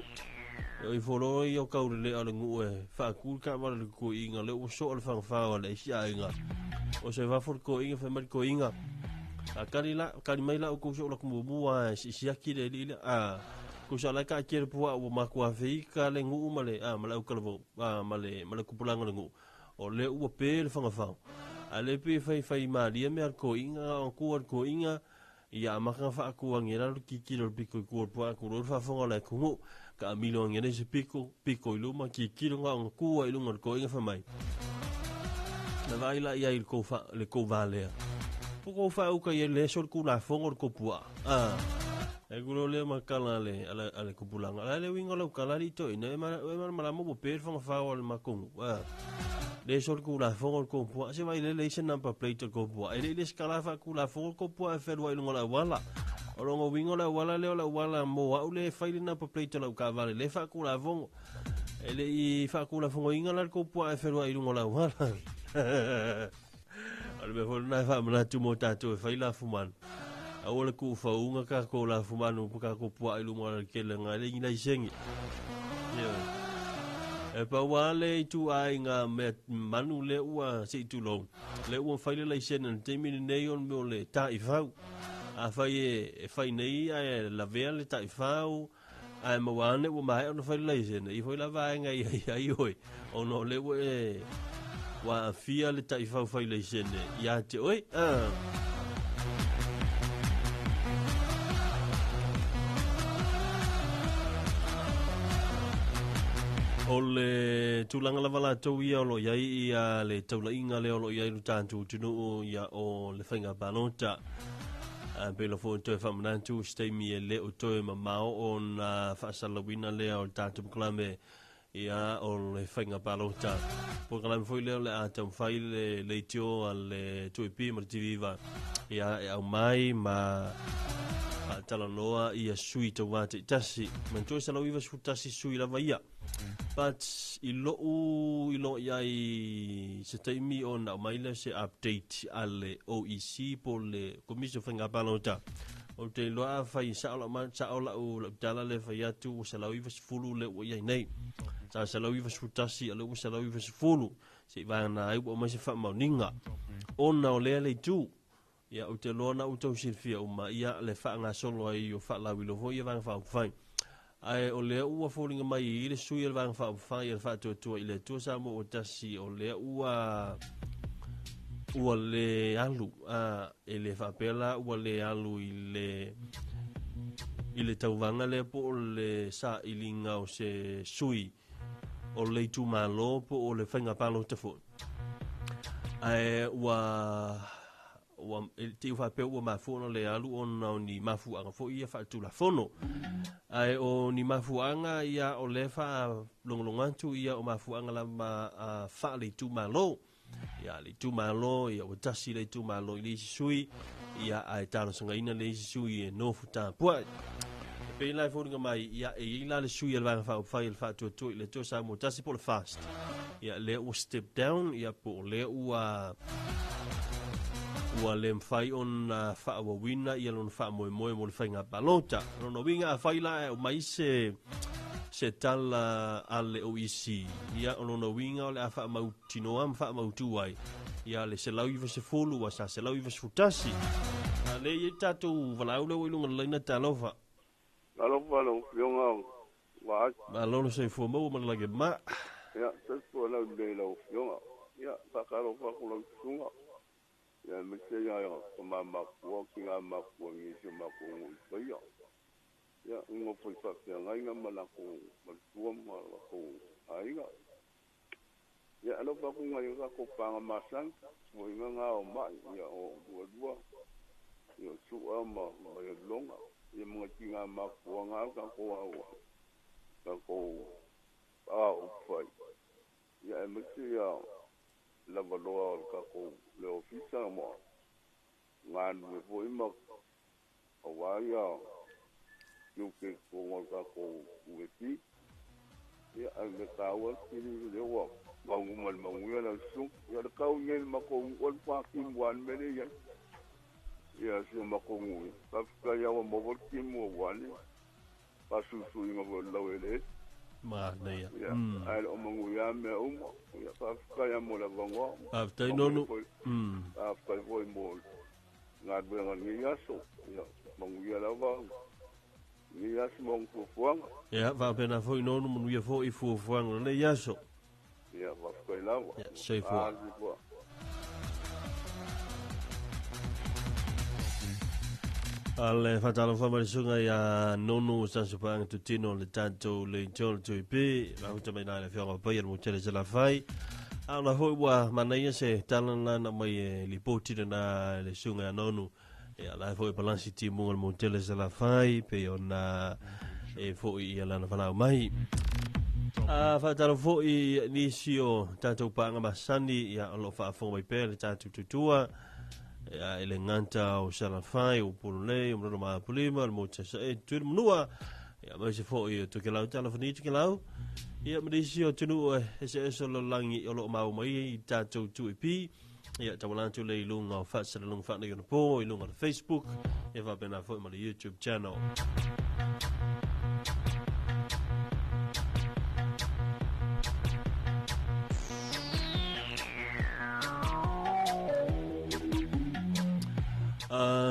E oi folo i o kaure le ale ngu e whaakul ka wala le ko inga le ua so o le whangawhao le isi a inga. O se wafo le ko inga whai mai ko inga. A kari la, kari mai la o kouso o la kumumua e si aki le li le a kouso ala ka kere pua ua makua whika le ngu ma le a ma le aukalavo a ma le kupulanga le ngu. O le ua pe le whangawhao. A le pe whai whai maria me al ko inga o ku al ko inga ia makanga whaaku angera le kikiro le piko i kua pua ku roro whawhonga le kungu. Ka amilo angera se piko, piko i luma kikiro ngā o kua i lunga le ko inga whamai. Na vai la ia i le kou valea. Po kou wha uka i le so le kou la fongo le kou pua. E kuro lea makala ale kupulanga. Ala le winga lau kala li toi. E mana malamo po pere whanga whawa le makongu. Le so le kou la fongo le kou pua. Se vai le le se number plate le kou pua. E le le skala wha kou la fongo le kou pua e whenua i lunga la wala. O longo wingo la wala leo la wala mo au le whaile number plate lau ka vale. Le wha kou la fongo. E le i wha kou la fongo inga la le kou pua e whenua i lunga la wala. O le mea fo nai wha manatu mō tātou e whai la fumanu. Aua le ku whaunga ka ko la fumanu ka ko pua i lunga la kele ngā le ngi lai sengi. E pa wale i tu ai ngā mea manu le ua se i tūlou. Le ua whaile lai sene na te mini nei on meo le tā i whau. A whai e whai nei ai la vea le tā i whau. Ai mawane ua mahe ona whaile lai sene. I whai la vaenga i ai ai hoi. Ono le ua e wa fia le tā i whau whai lai sene. Ia te oi. O le tūlanga lava la tau ia o lo iai ia le taulainga le o lo iai lutāntu tunu ia o le whainga balota. Pela fo toe whamanantu steimi e le o toe mamao o na whaasalawina lea o le tātu mklame ia o le whainga balota. Po kalame foi leo le a taumwhai le leitio a le tuipi ma le tiviva ia e au mai ma talanoa ia sui tauā te tasi. Mantua salau iwa su tasi sui lava ia. But i lou i lo iai se taimi o na maile se update a le OEC po le Komisi o Whainga Palota. O te loa whai sa o la o la tala le whai atu o salau iwa sefulu le ua iai nei. Sa salau iwa su tasi a le ua salau iwa sefulu. Se i vāna ai ua mai se whaamauninga. Ona o lea le tu. Ia o te loa na utau silfia uma ia le whaanga solo ai o whaalawilo fo ia vanga whaupawhai. Ai o lea ua fōlinga mai i le sui o le vanga whaupawhai le whaatuatua i le tua sa mo o tasi o lea ua le alu. E le whaapela ua le alu i le tauvanga lea po o le sa ilinga o se sui o le itumalo po o le whainga palo tafo. Ai ua te uwhapea ua mafuana le alu ona o ni mafuanga fo ia whaatula fono. Ai o ni mafuanga ia o le wha longolongantu ia o mafuanga la ma wha le itumalo. Ia le itumalo, ia o tasi le itumalo i le isi sui, ia ai talo sangaina le isi sui e nofu tāpua. E pēlai fōringa mai, ia e ila le sui al vanga whaupawhai le whaatuatua i le tua sa mo tasi po le fast. Ia le ua step down, ia po le ua le mwhai ona whaawawina ia lona whaamoemoe mo le whainga balota. Lona winga a whaila e o mai se tala a le OEC. Ia o lona winga o le a whaamautinoa ma whaamautu ai. Ia le selau iwa se fulu wa sa selau iwa se futasi. A le i tātou walau leo i lunga leina talofa. Alofa lau fionga wa. Malolo se fua maua mana lage ma. Ia, tēpua lau le lau fionga. Ia, whakalofa ko lau sunga. Ia me te ia ko mamakua ki ngā makua ngi se makua ngu i whaia. Ia ungo foi whapea ngainga ma lako matua ma lako ainga. Ia alo whaku ngai ka ko panga masang mo inga ngā o mai ia o dua dua. Ia sua ma ia longa. Ia mga ki ngā makua ngā ka ko aua. Ka ko a o whai. Ia e me te ia lava loa o ka ko le ofisa mo ngā nui foi ma o wai a kiu ke ko ngā ka ko uepi ia a me kāua kiri le ua maungu mal maungu ia la sung ia le kau ngel ma ko ol pa ki mwan mele ia ia si ma ko ngu ka ka ia wa mo ki mo wani pa su su inga vo lau ele Manaia. Ia, ae le o manuia mea uma. Ia, faafetai lava mo le avanoa. Faafetai Nonu. Faafetai foi mo galuega o lenei aso. Ia, manuia lava lenei aso ma ona fuafuaga. Ia, faapena foi Nonu, manuia foi fuafuaga o lenei aso. Ia, faafetai lava. Ia, soifua. Soifua. Ale faatalofa mai le susuga ia Nonu Sasupaaga Tutino le tatou leitio le Tuipi, mafuta mai na i le afioga o Paia le Motele Salafai. A ona foi ua manaia se tala na na mai e lipoti lena le susuga ia Nonu. Ia la foi palasi timuga le Motele Salafai, pe ona e foi ia lana falau mai. A faatalofa foi nisi o tatou paaga masani ia o lo o faafofoga mai pea le tatou tutua. Ia e le gata o Salafai, o Upolu nei, o Manono ma Apolima, le Motu Sasae, Tutuila Manua, ia aemaise foi o Tokelau, Talafani Tokelau, ia ma nisi o atunuu e eseese o le lalolagi o lo o maua mai ai i tatou 2AP, ia tauala atu lea i luga o faasalalauga faaneionapo, i luga o le Facebook, ia faapena foi ma le YouTube channel.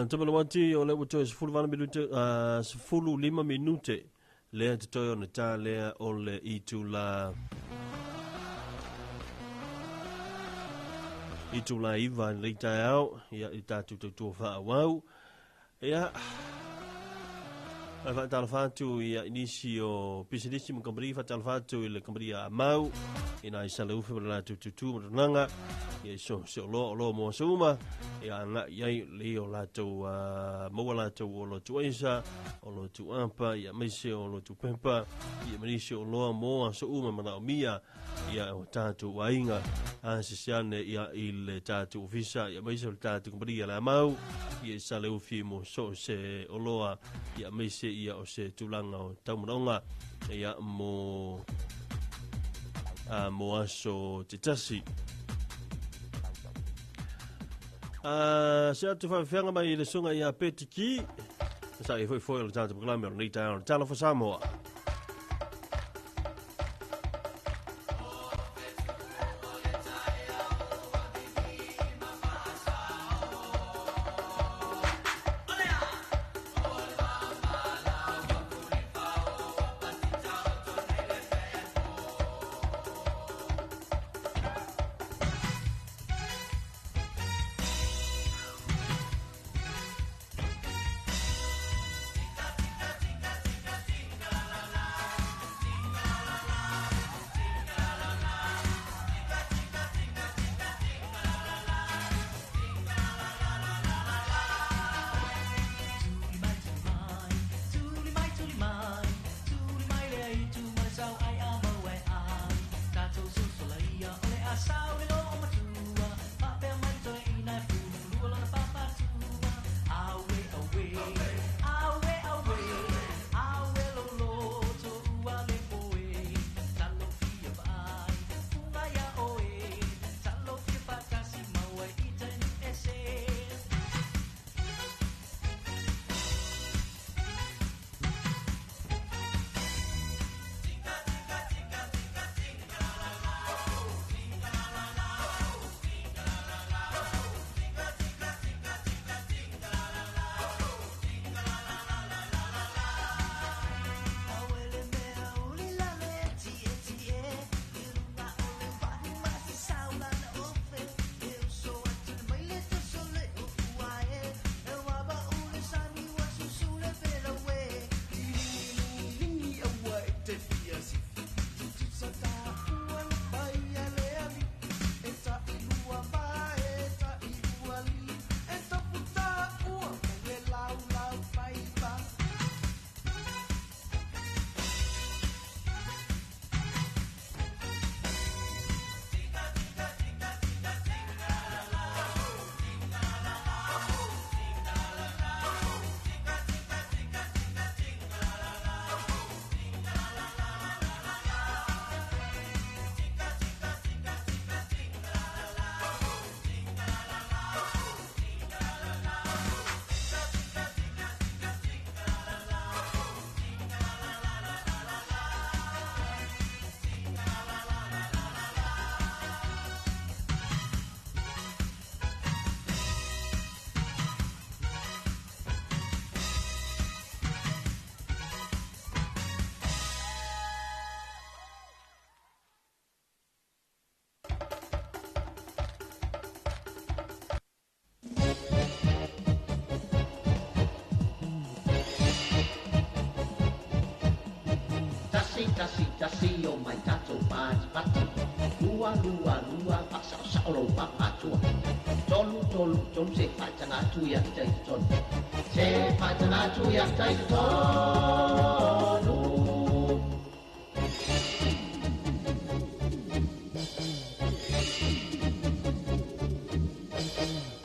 Tumalawati o le ua toe 18 minute, 15 minute lea te toe ona tā lea o le itula 9 i lenei taeao, ia i tatou tautua faaauau. Ia, Ae faatalofa atu ia i nisi o pisinisi ma kamupani, faatalofa atu i le kamupani a Amau, i nai Saleufe ma le latou tutu ma tulaga, ia i so se oloa oloa mo aso uma, ia agai i ai le o latou maua latou o lotu aisa, o lotu apa, ia aemaise o lotu pepa, ia ma nisi o oloa mo aso uma manaomia, ia o tatou aiga, asisi ane ia i le tatou ofisa, ia aemaise o le tatou kamupani a le Amau, ia i Saleufi mo so se oloa, ia aemaise ia o se tulaga o taumanaoga, ia mo mo aso te tasi. Se atu faafeaga mai i le susuga ia Petiki, sa i foi foi o le tatou programme o lenei taeao o le Talofa Samoa. Tasi o mai tatou patipati. Lua, lua, lua, faasaosao lou papaatua. Tolu, tolu, tolu se faataga atu ia te i totonu. Se faataga atu ia te i totonu.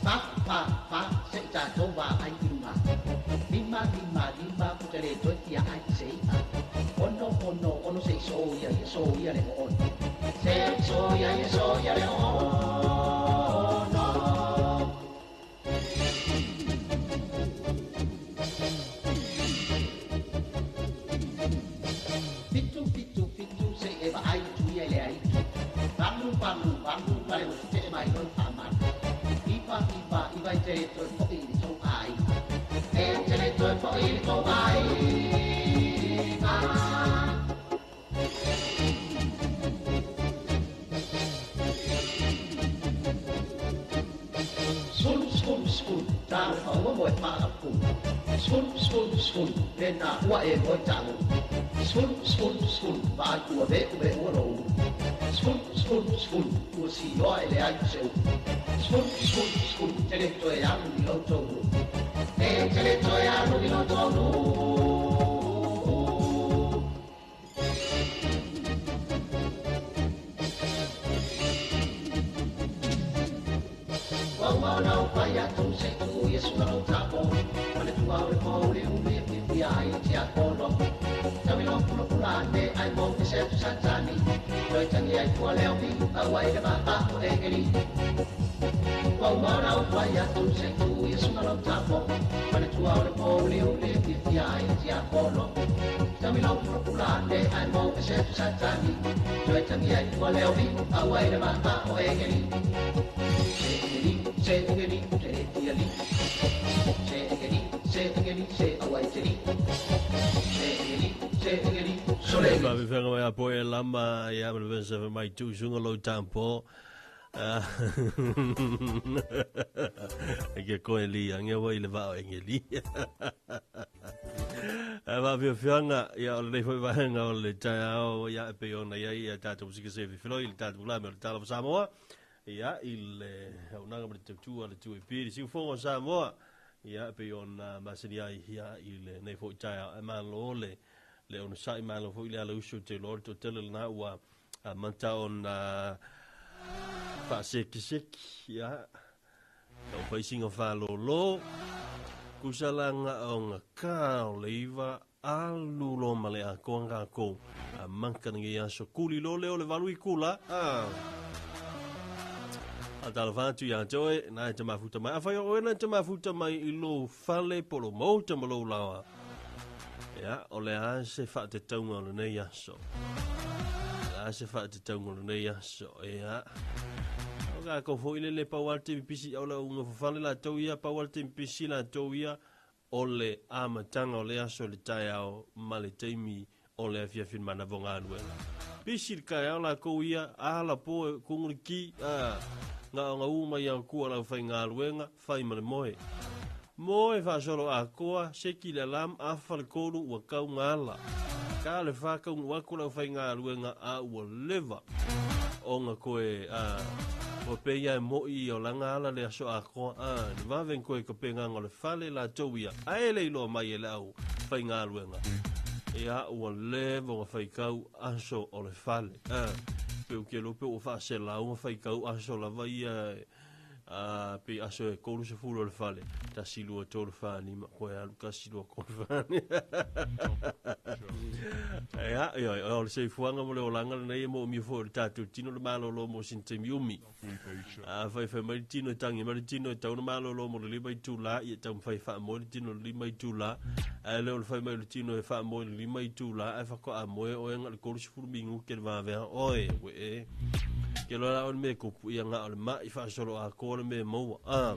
Fa, fa, fa, se i tatou vaai i luga. Lima, lima, lima, ou te le toe fia ai i se i'a. Ono, ono, ono se i soia ia soia le o'ono. Se i soia ia soia le o'ono. Fitu, fitu, fitu, se i e vaai atu ia i le aitu. Valu, valu, valu, ma le utute'e mai loa le faamalu. Iva, iva, iva e te le toe fo'i i le tou aiga. E te le toe fo'i i le tou aiga. Sefulu, sefulu, sefulu, talofa ua moe faalaupule. Sefulu, sefulu, sefulu, lena ua e moe tago. Sefulu, sefulu, sefulu, vaai ua ve'uve'ua lou ulu. Sefulu, sefulu, sefulu, ua sioa e leai o se upu. Sefulu, sefulu, sefulu, te le toe alu i lou taunuu. E te le toe alu i lou taunuu. Ua uma ona ou fai atu se i tuu Iesu ma lou tapo. Manatua o le pouliuli e fiafia ai le tiapolo. Tau i lou pulapula ane ai mou te se atu Satani. Toe tagi ai tua leo viu au ai le vaa o egeli. Ua uma ona ou fai atu se i tuu Iesu ma lou tapo. Manatua o le pouliuli e fiafia ai le tiapolo. Tau i lou pulapula ane ai mou te se atu Satani. Toe tagi ai tua leo viu au ai le vaa o egeli. Se egeli, se egeli, se tiali. Se egeli, se egeli, se auai teli. Se egeli, se egeli, sole. Fa fenga mai a poe lama ia ma le vesa mai tu sunga lo tampo. E ke koe li ange wa i le vao engeli. A va fia fianga ia o le nei foi vaenga o le taeao ia e pei ona ia ia tātou musika se fifiloi le tātou lame o le tala o Samoa. Ia i le aunaga ma le tautua le 2AP le siufogo o Samoa. Ia e pei ona masani ai ia i le nei foi taeao e malo le le ona sa'i malo foi le ala uso te loa le toatele lena ua amata ona faasekiseki ia lau faisiga fālōlō kusalaga o gakā o le iva alu loa ma le atoa kākou amata lenei aso kuli loa lea o le 8 i kula a talofa atu iā te oe na e te mafuta mai. Afai o oe na e te mafuta mai i lou fale po o lou maota ma lou laoa. Ia, o le a se faatetauga o lenei aso. O le a se faatetauga o lenei aso. Ia, o kākou foi le le pau a le taimi pisi au le auga fafale latou ia, pau a le taimi pisi latou ia, o le amataga o le aso i le taeao ma le taimi o le afiafi i le manava o galuega. Pisi le taeao lakou ia, ala po e kugu le ki, a, gaogaū mai akua lau faigaluega, fai ma le moe. Moe faasolo atoa, seki le alarm, afa le 3 ua tau gala. Ka le 4 taunuu atu lau faigaluega a ua leva ona toe, a, ua pei e mo'i o laga ala le aso atoa, a, le vave toe tapenaga o le fale latou ia, ae le iloa mai e le au faigaluega. Ia, ua leva ona faitau aso o le fale. A, pe ou te iloa pe ua faaselau ona faitau aso lava ia, a, pei aso e 30 o le fale. 1, 2, 3, 4, 5, koe alu, 1, 2, 3, 4, Ia, ia, o le soifuaga mo le olaga lenei e moomia foi o le tatou tino le malolo mo sina taimi umi. A faifai mai le tino e tagi mai le tino e tau na malolo mo le 5 itulā, ia taumafai e faamoe le tino i le 5 itulā, ae le o le fai mai o le tino e faamoe i le 5 itulā, ae faatoa moe oe ga le 30 minute le vavea oe, ue e. Ke loa la o le mea kupu ia ga o le ma'i faasolo atoa le mea maua. A.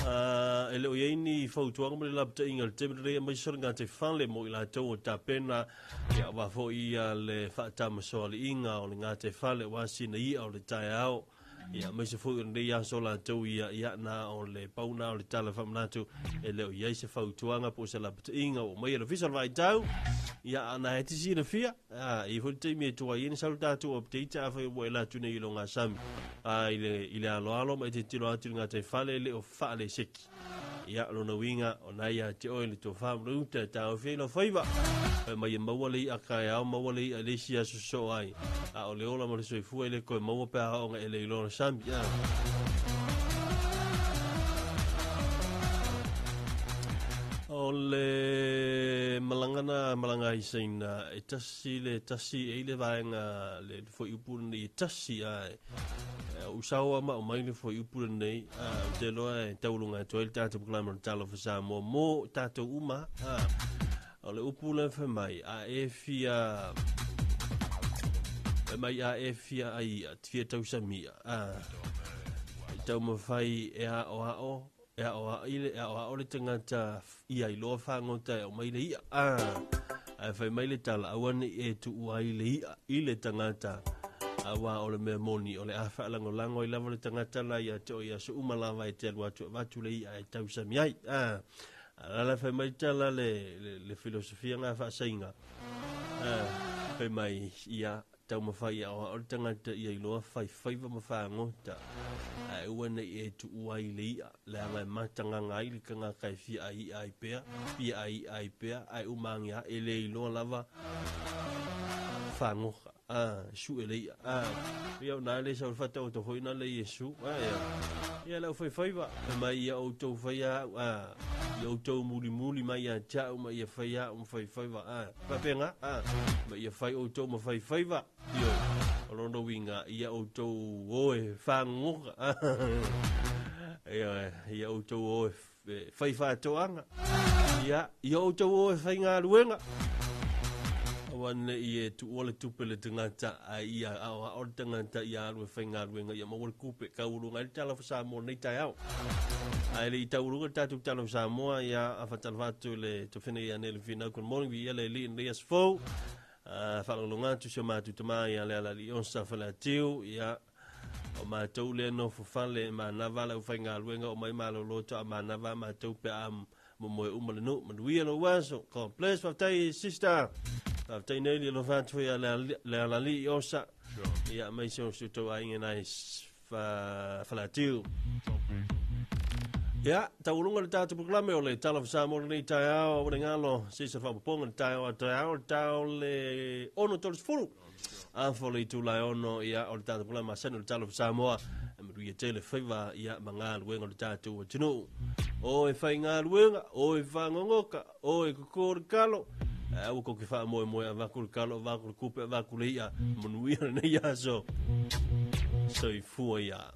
A, e le o i ai ni fautuaga ma le lapataiga i le taimi lenei aemaise o le gatai fale mo i latou o tapena ia aua foi ia le faatamasoaliiga o le gatai fale aua sina i'a o le taeao. Ia aemaise foi o lenei aso latou ia, ia na o le pau na o le tala faamanatu e le o i ai se fautuaga po o se lapataiga ua aumaia e le Ofisa o le Vaitau. Ia a na e te silafia, a e i ai foi le taimi e tuai ai ona sau le tatou update afai ua e alu atu nei i le ogasami a i le i le aloalo ma e tilotilo atu i le gataifale e le o faaleseki. Ia, o lona uiga, o na ia te oe le tofa ma le uta e taofi ai lau faiva. Fai mai e maua le i'a taeao, maua le i'a i le isi aso sosoo ai. A o le ola ma le soifua e le toe maua pe a oo ina e le iloa le sami. A. O le malaga na malaga ai Saina, e tasi le tasi e i le vaega le fuaiupu lenei e tasi ae Ua sao ma aumai le fuaiupu lenei, ou te iloa e tauluga atu ai le tatou polokalame o le Talofa Samoa mo tatou uma. O le upu lea fai mai, a e fia fai mai a e fia ai ia, fia tausamia, i taumafai e aoao e aoao le tagata ia iloa fagota e aumai le i'a. Ae fai mai le tala, aua ne i e tuua ai le i'a i le tagata, aua o le mea moni, o le a faalagolago ai lava le tagata la ia te oe i aso uma lava e te alu atu e avatu le i'a e tausami ai. A la la fai mai le tala le, le, le filosofia ngā faasainga. Fai mai, ia, Taumafai e aoao le tagata ia iloa fai faiva ma fagota, ae aua ne i e tuua ai le i'a, leaga e matagaga ai le tagata e fia ai i'a ai pea, fia ai i'a ai pea, ae uma age a e le iloa lava fagota, a, sue le i'a, a. Ia ona le sau le faataoto foi na le Iesu, a, ia, ia le aufaifaiva, fai mai ia outou faia au, a, ia outou mulimuli mai ia te au ma ia faia au ma faifaiva, a. Faapena, a, ma ia fai outou ma fai faiva, ioe, o lona uiga, ia outou o e fagogota, ioe, ia outou o e fai faatoaga, ia, ia outou o e faigaluega, aua ne i e tuua le tupe le tagata, a ia aoao le tagata ia alu e faigaluega, ia maua le tupe, taualuga ai le tala o Samoa i lenei taeao. Ae le i taualuga le tatou tala o Samoa, ia, a faatalofa atu i le tofena ia Nele Finau, good morning, viia le Alii i lenei aso fou. Faalogologo atu si o matou tama ia Lealali Osa Faleatiu, ia, o matou lea nofo fale e manava le aufaigaluega o mai malolo toa manava matou pe a momoe uma le nuu. Manuia lou aso. God bless. Faafetai sister. Faafetai Neli alofa atu ia Lealali Osa. Ia aemaise o si o tou aiga nai Faleatiu. Ia, taualuga le tatou polokalame o le Tala of Samoa lenei taeao, aua ne galo, se isa faaopoopoga le taeao a taeao, le taeao le 6:30. Afa o le itula e 6, ia, o le tatou polokalame masani o le Tala of Samoa, e manuia tele faiva, ia, ma galuega o le tatou atunuu. O e faigaluega, o e fagogoka, o e koko le kalo, aua kou te faamoemoe avatu le kalo, avatu le tupe, avatu le i'a, manuia lenei aso. Soifua ia.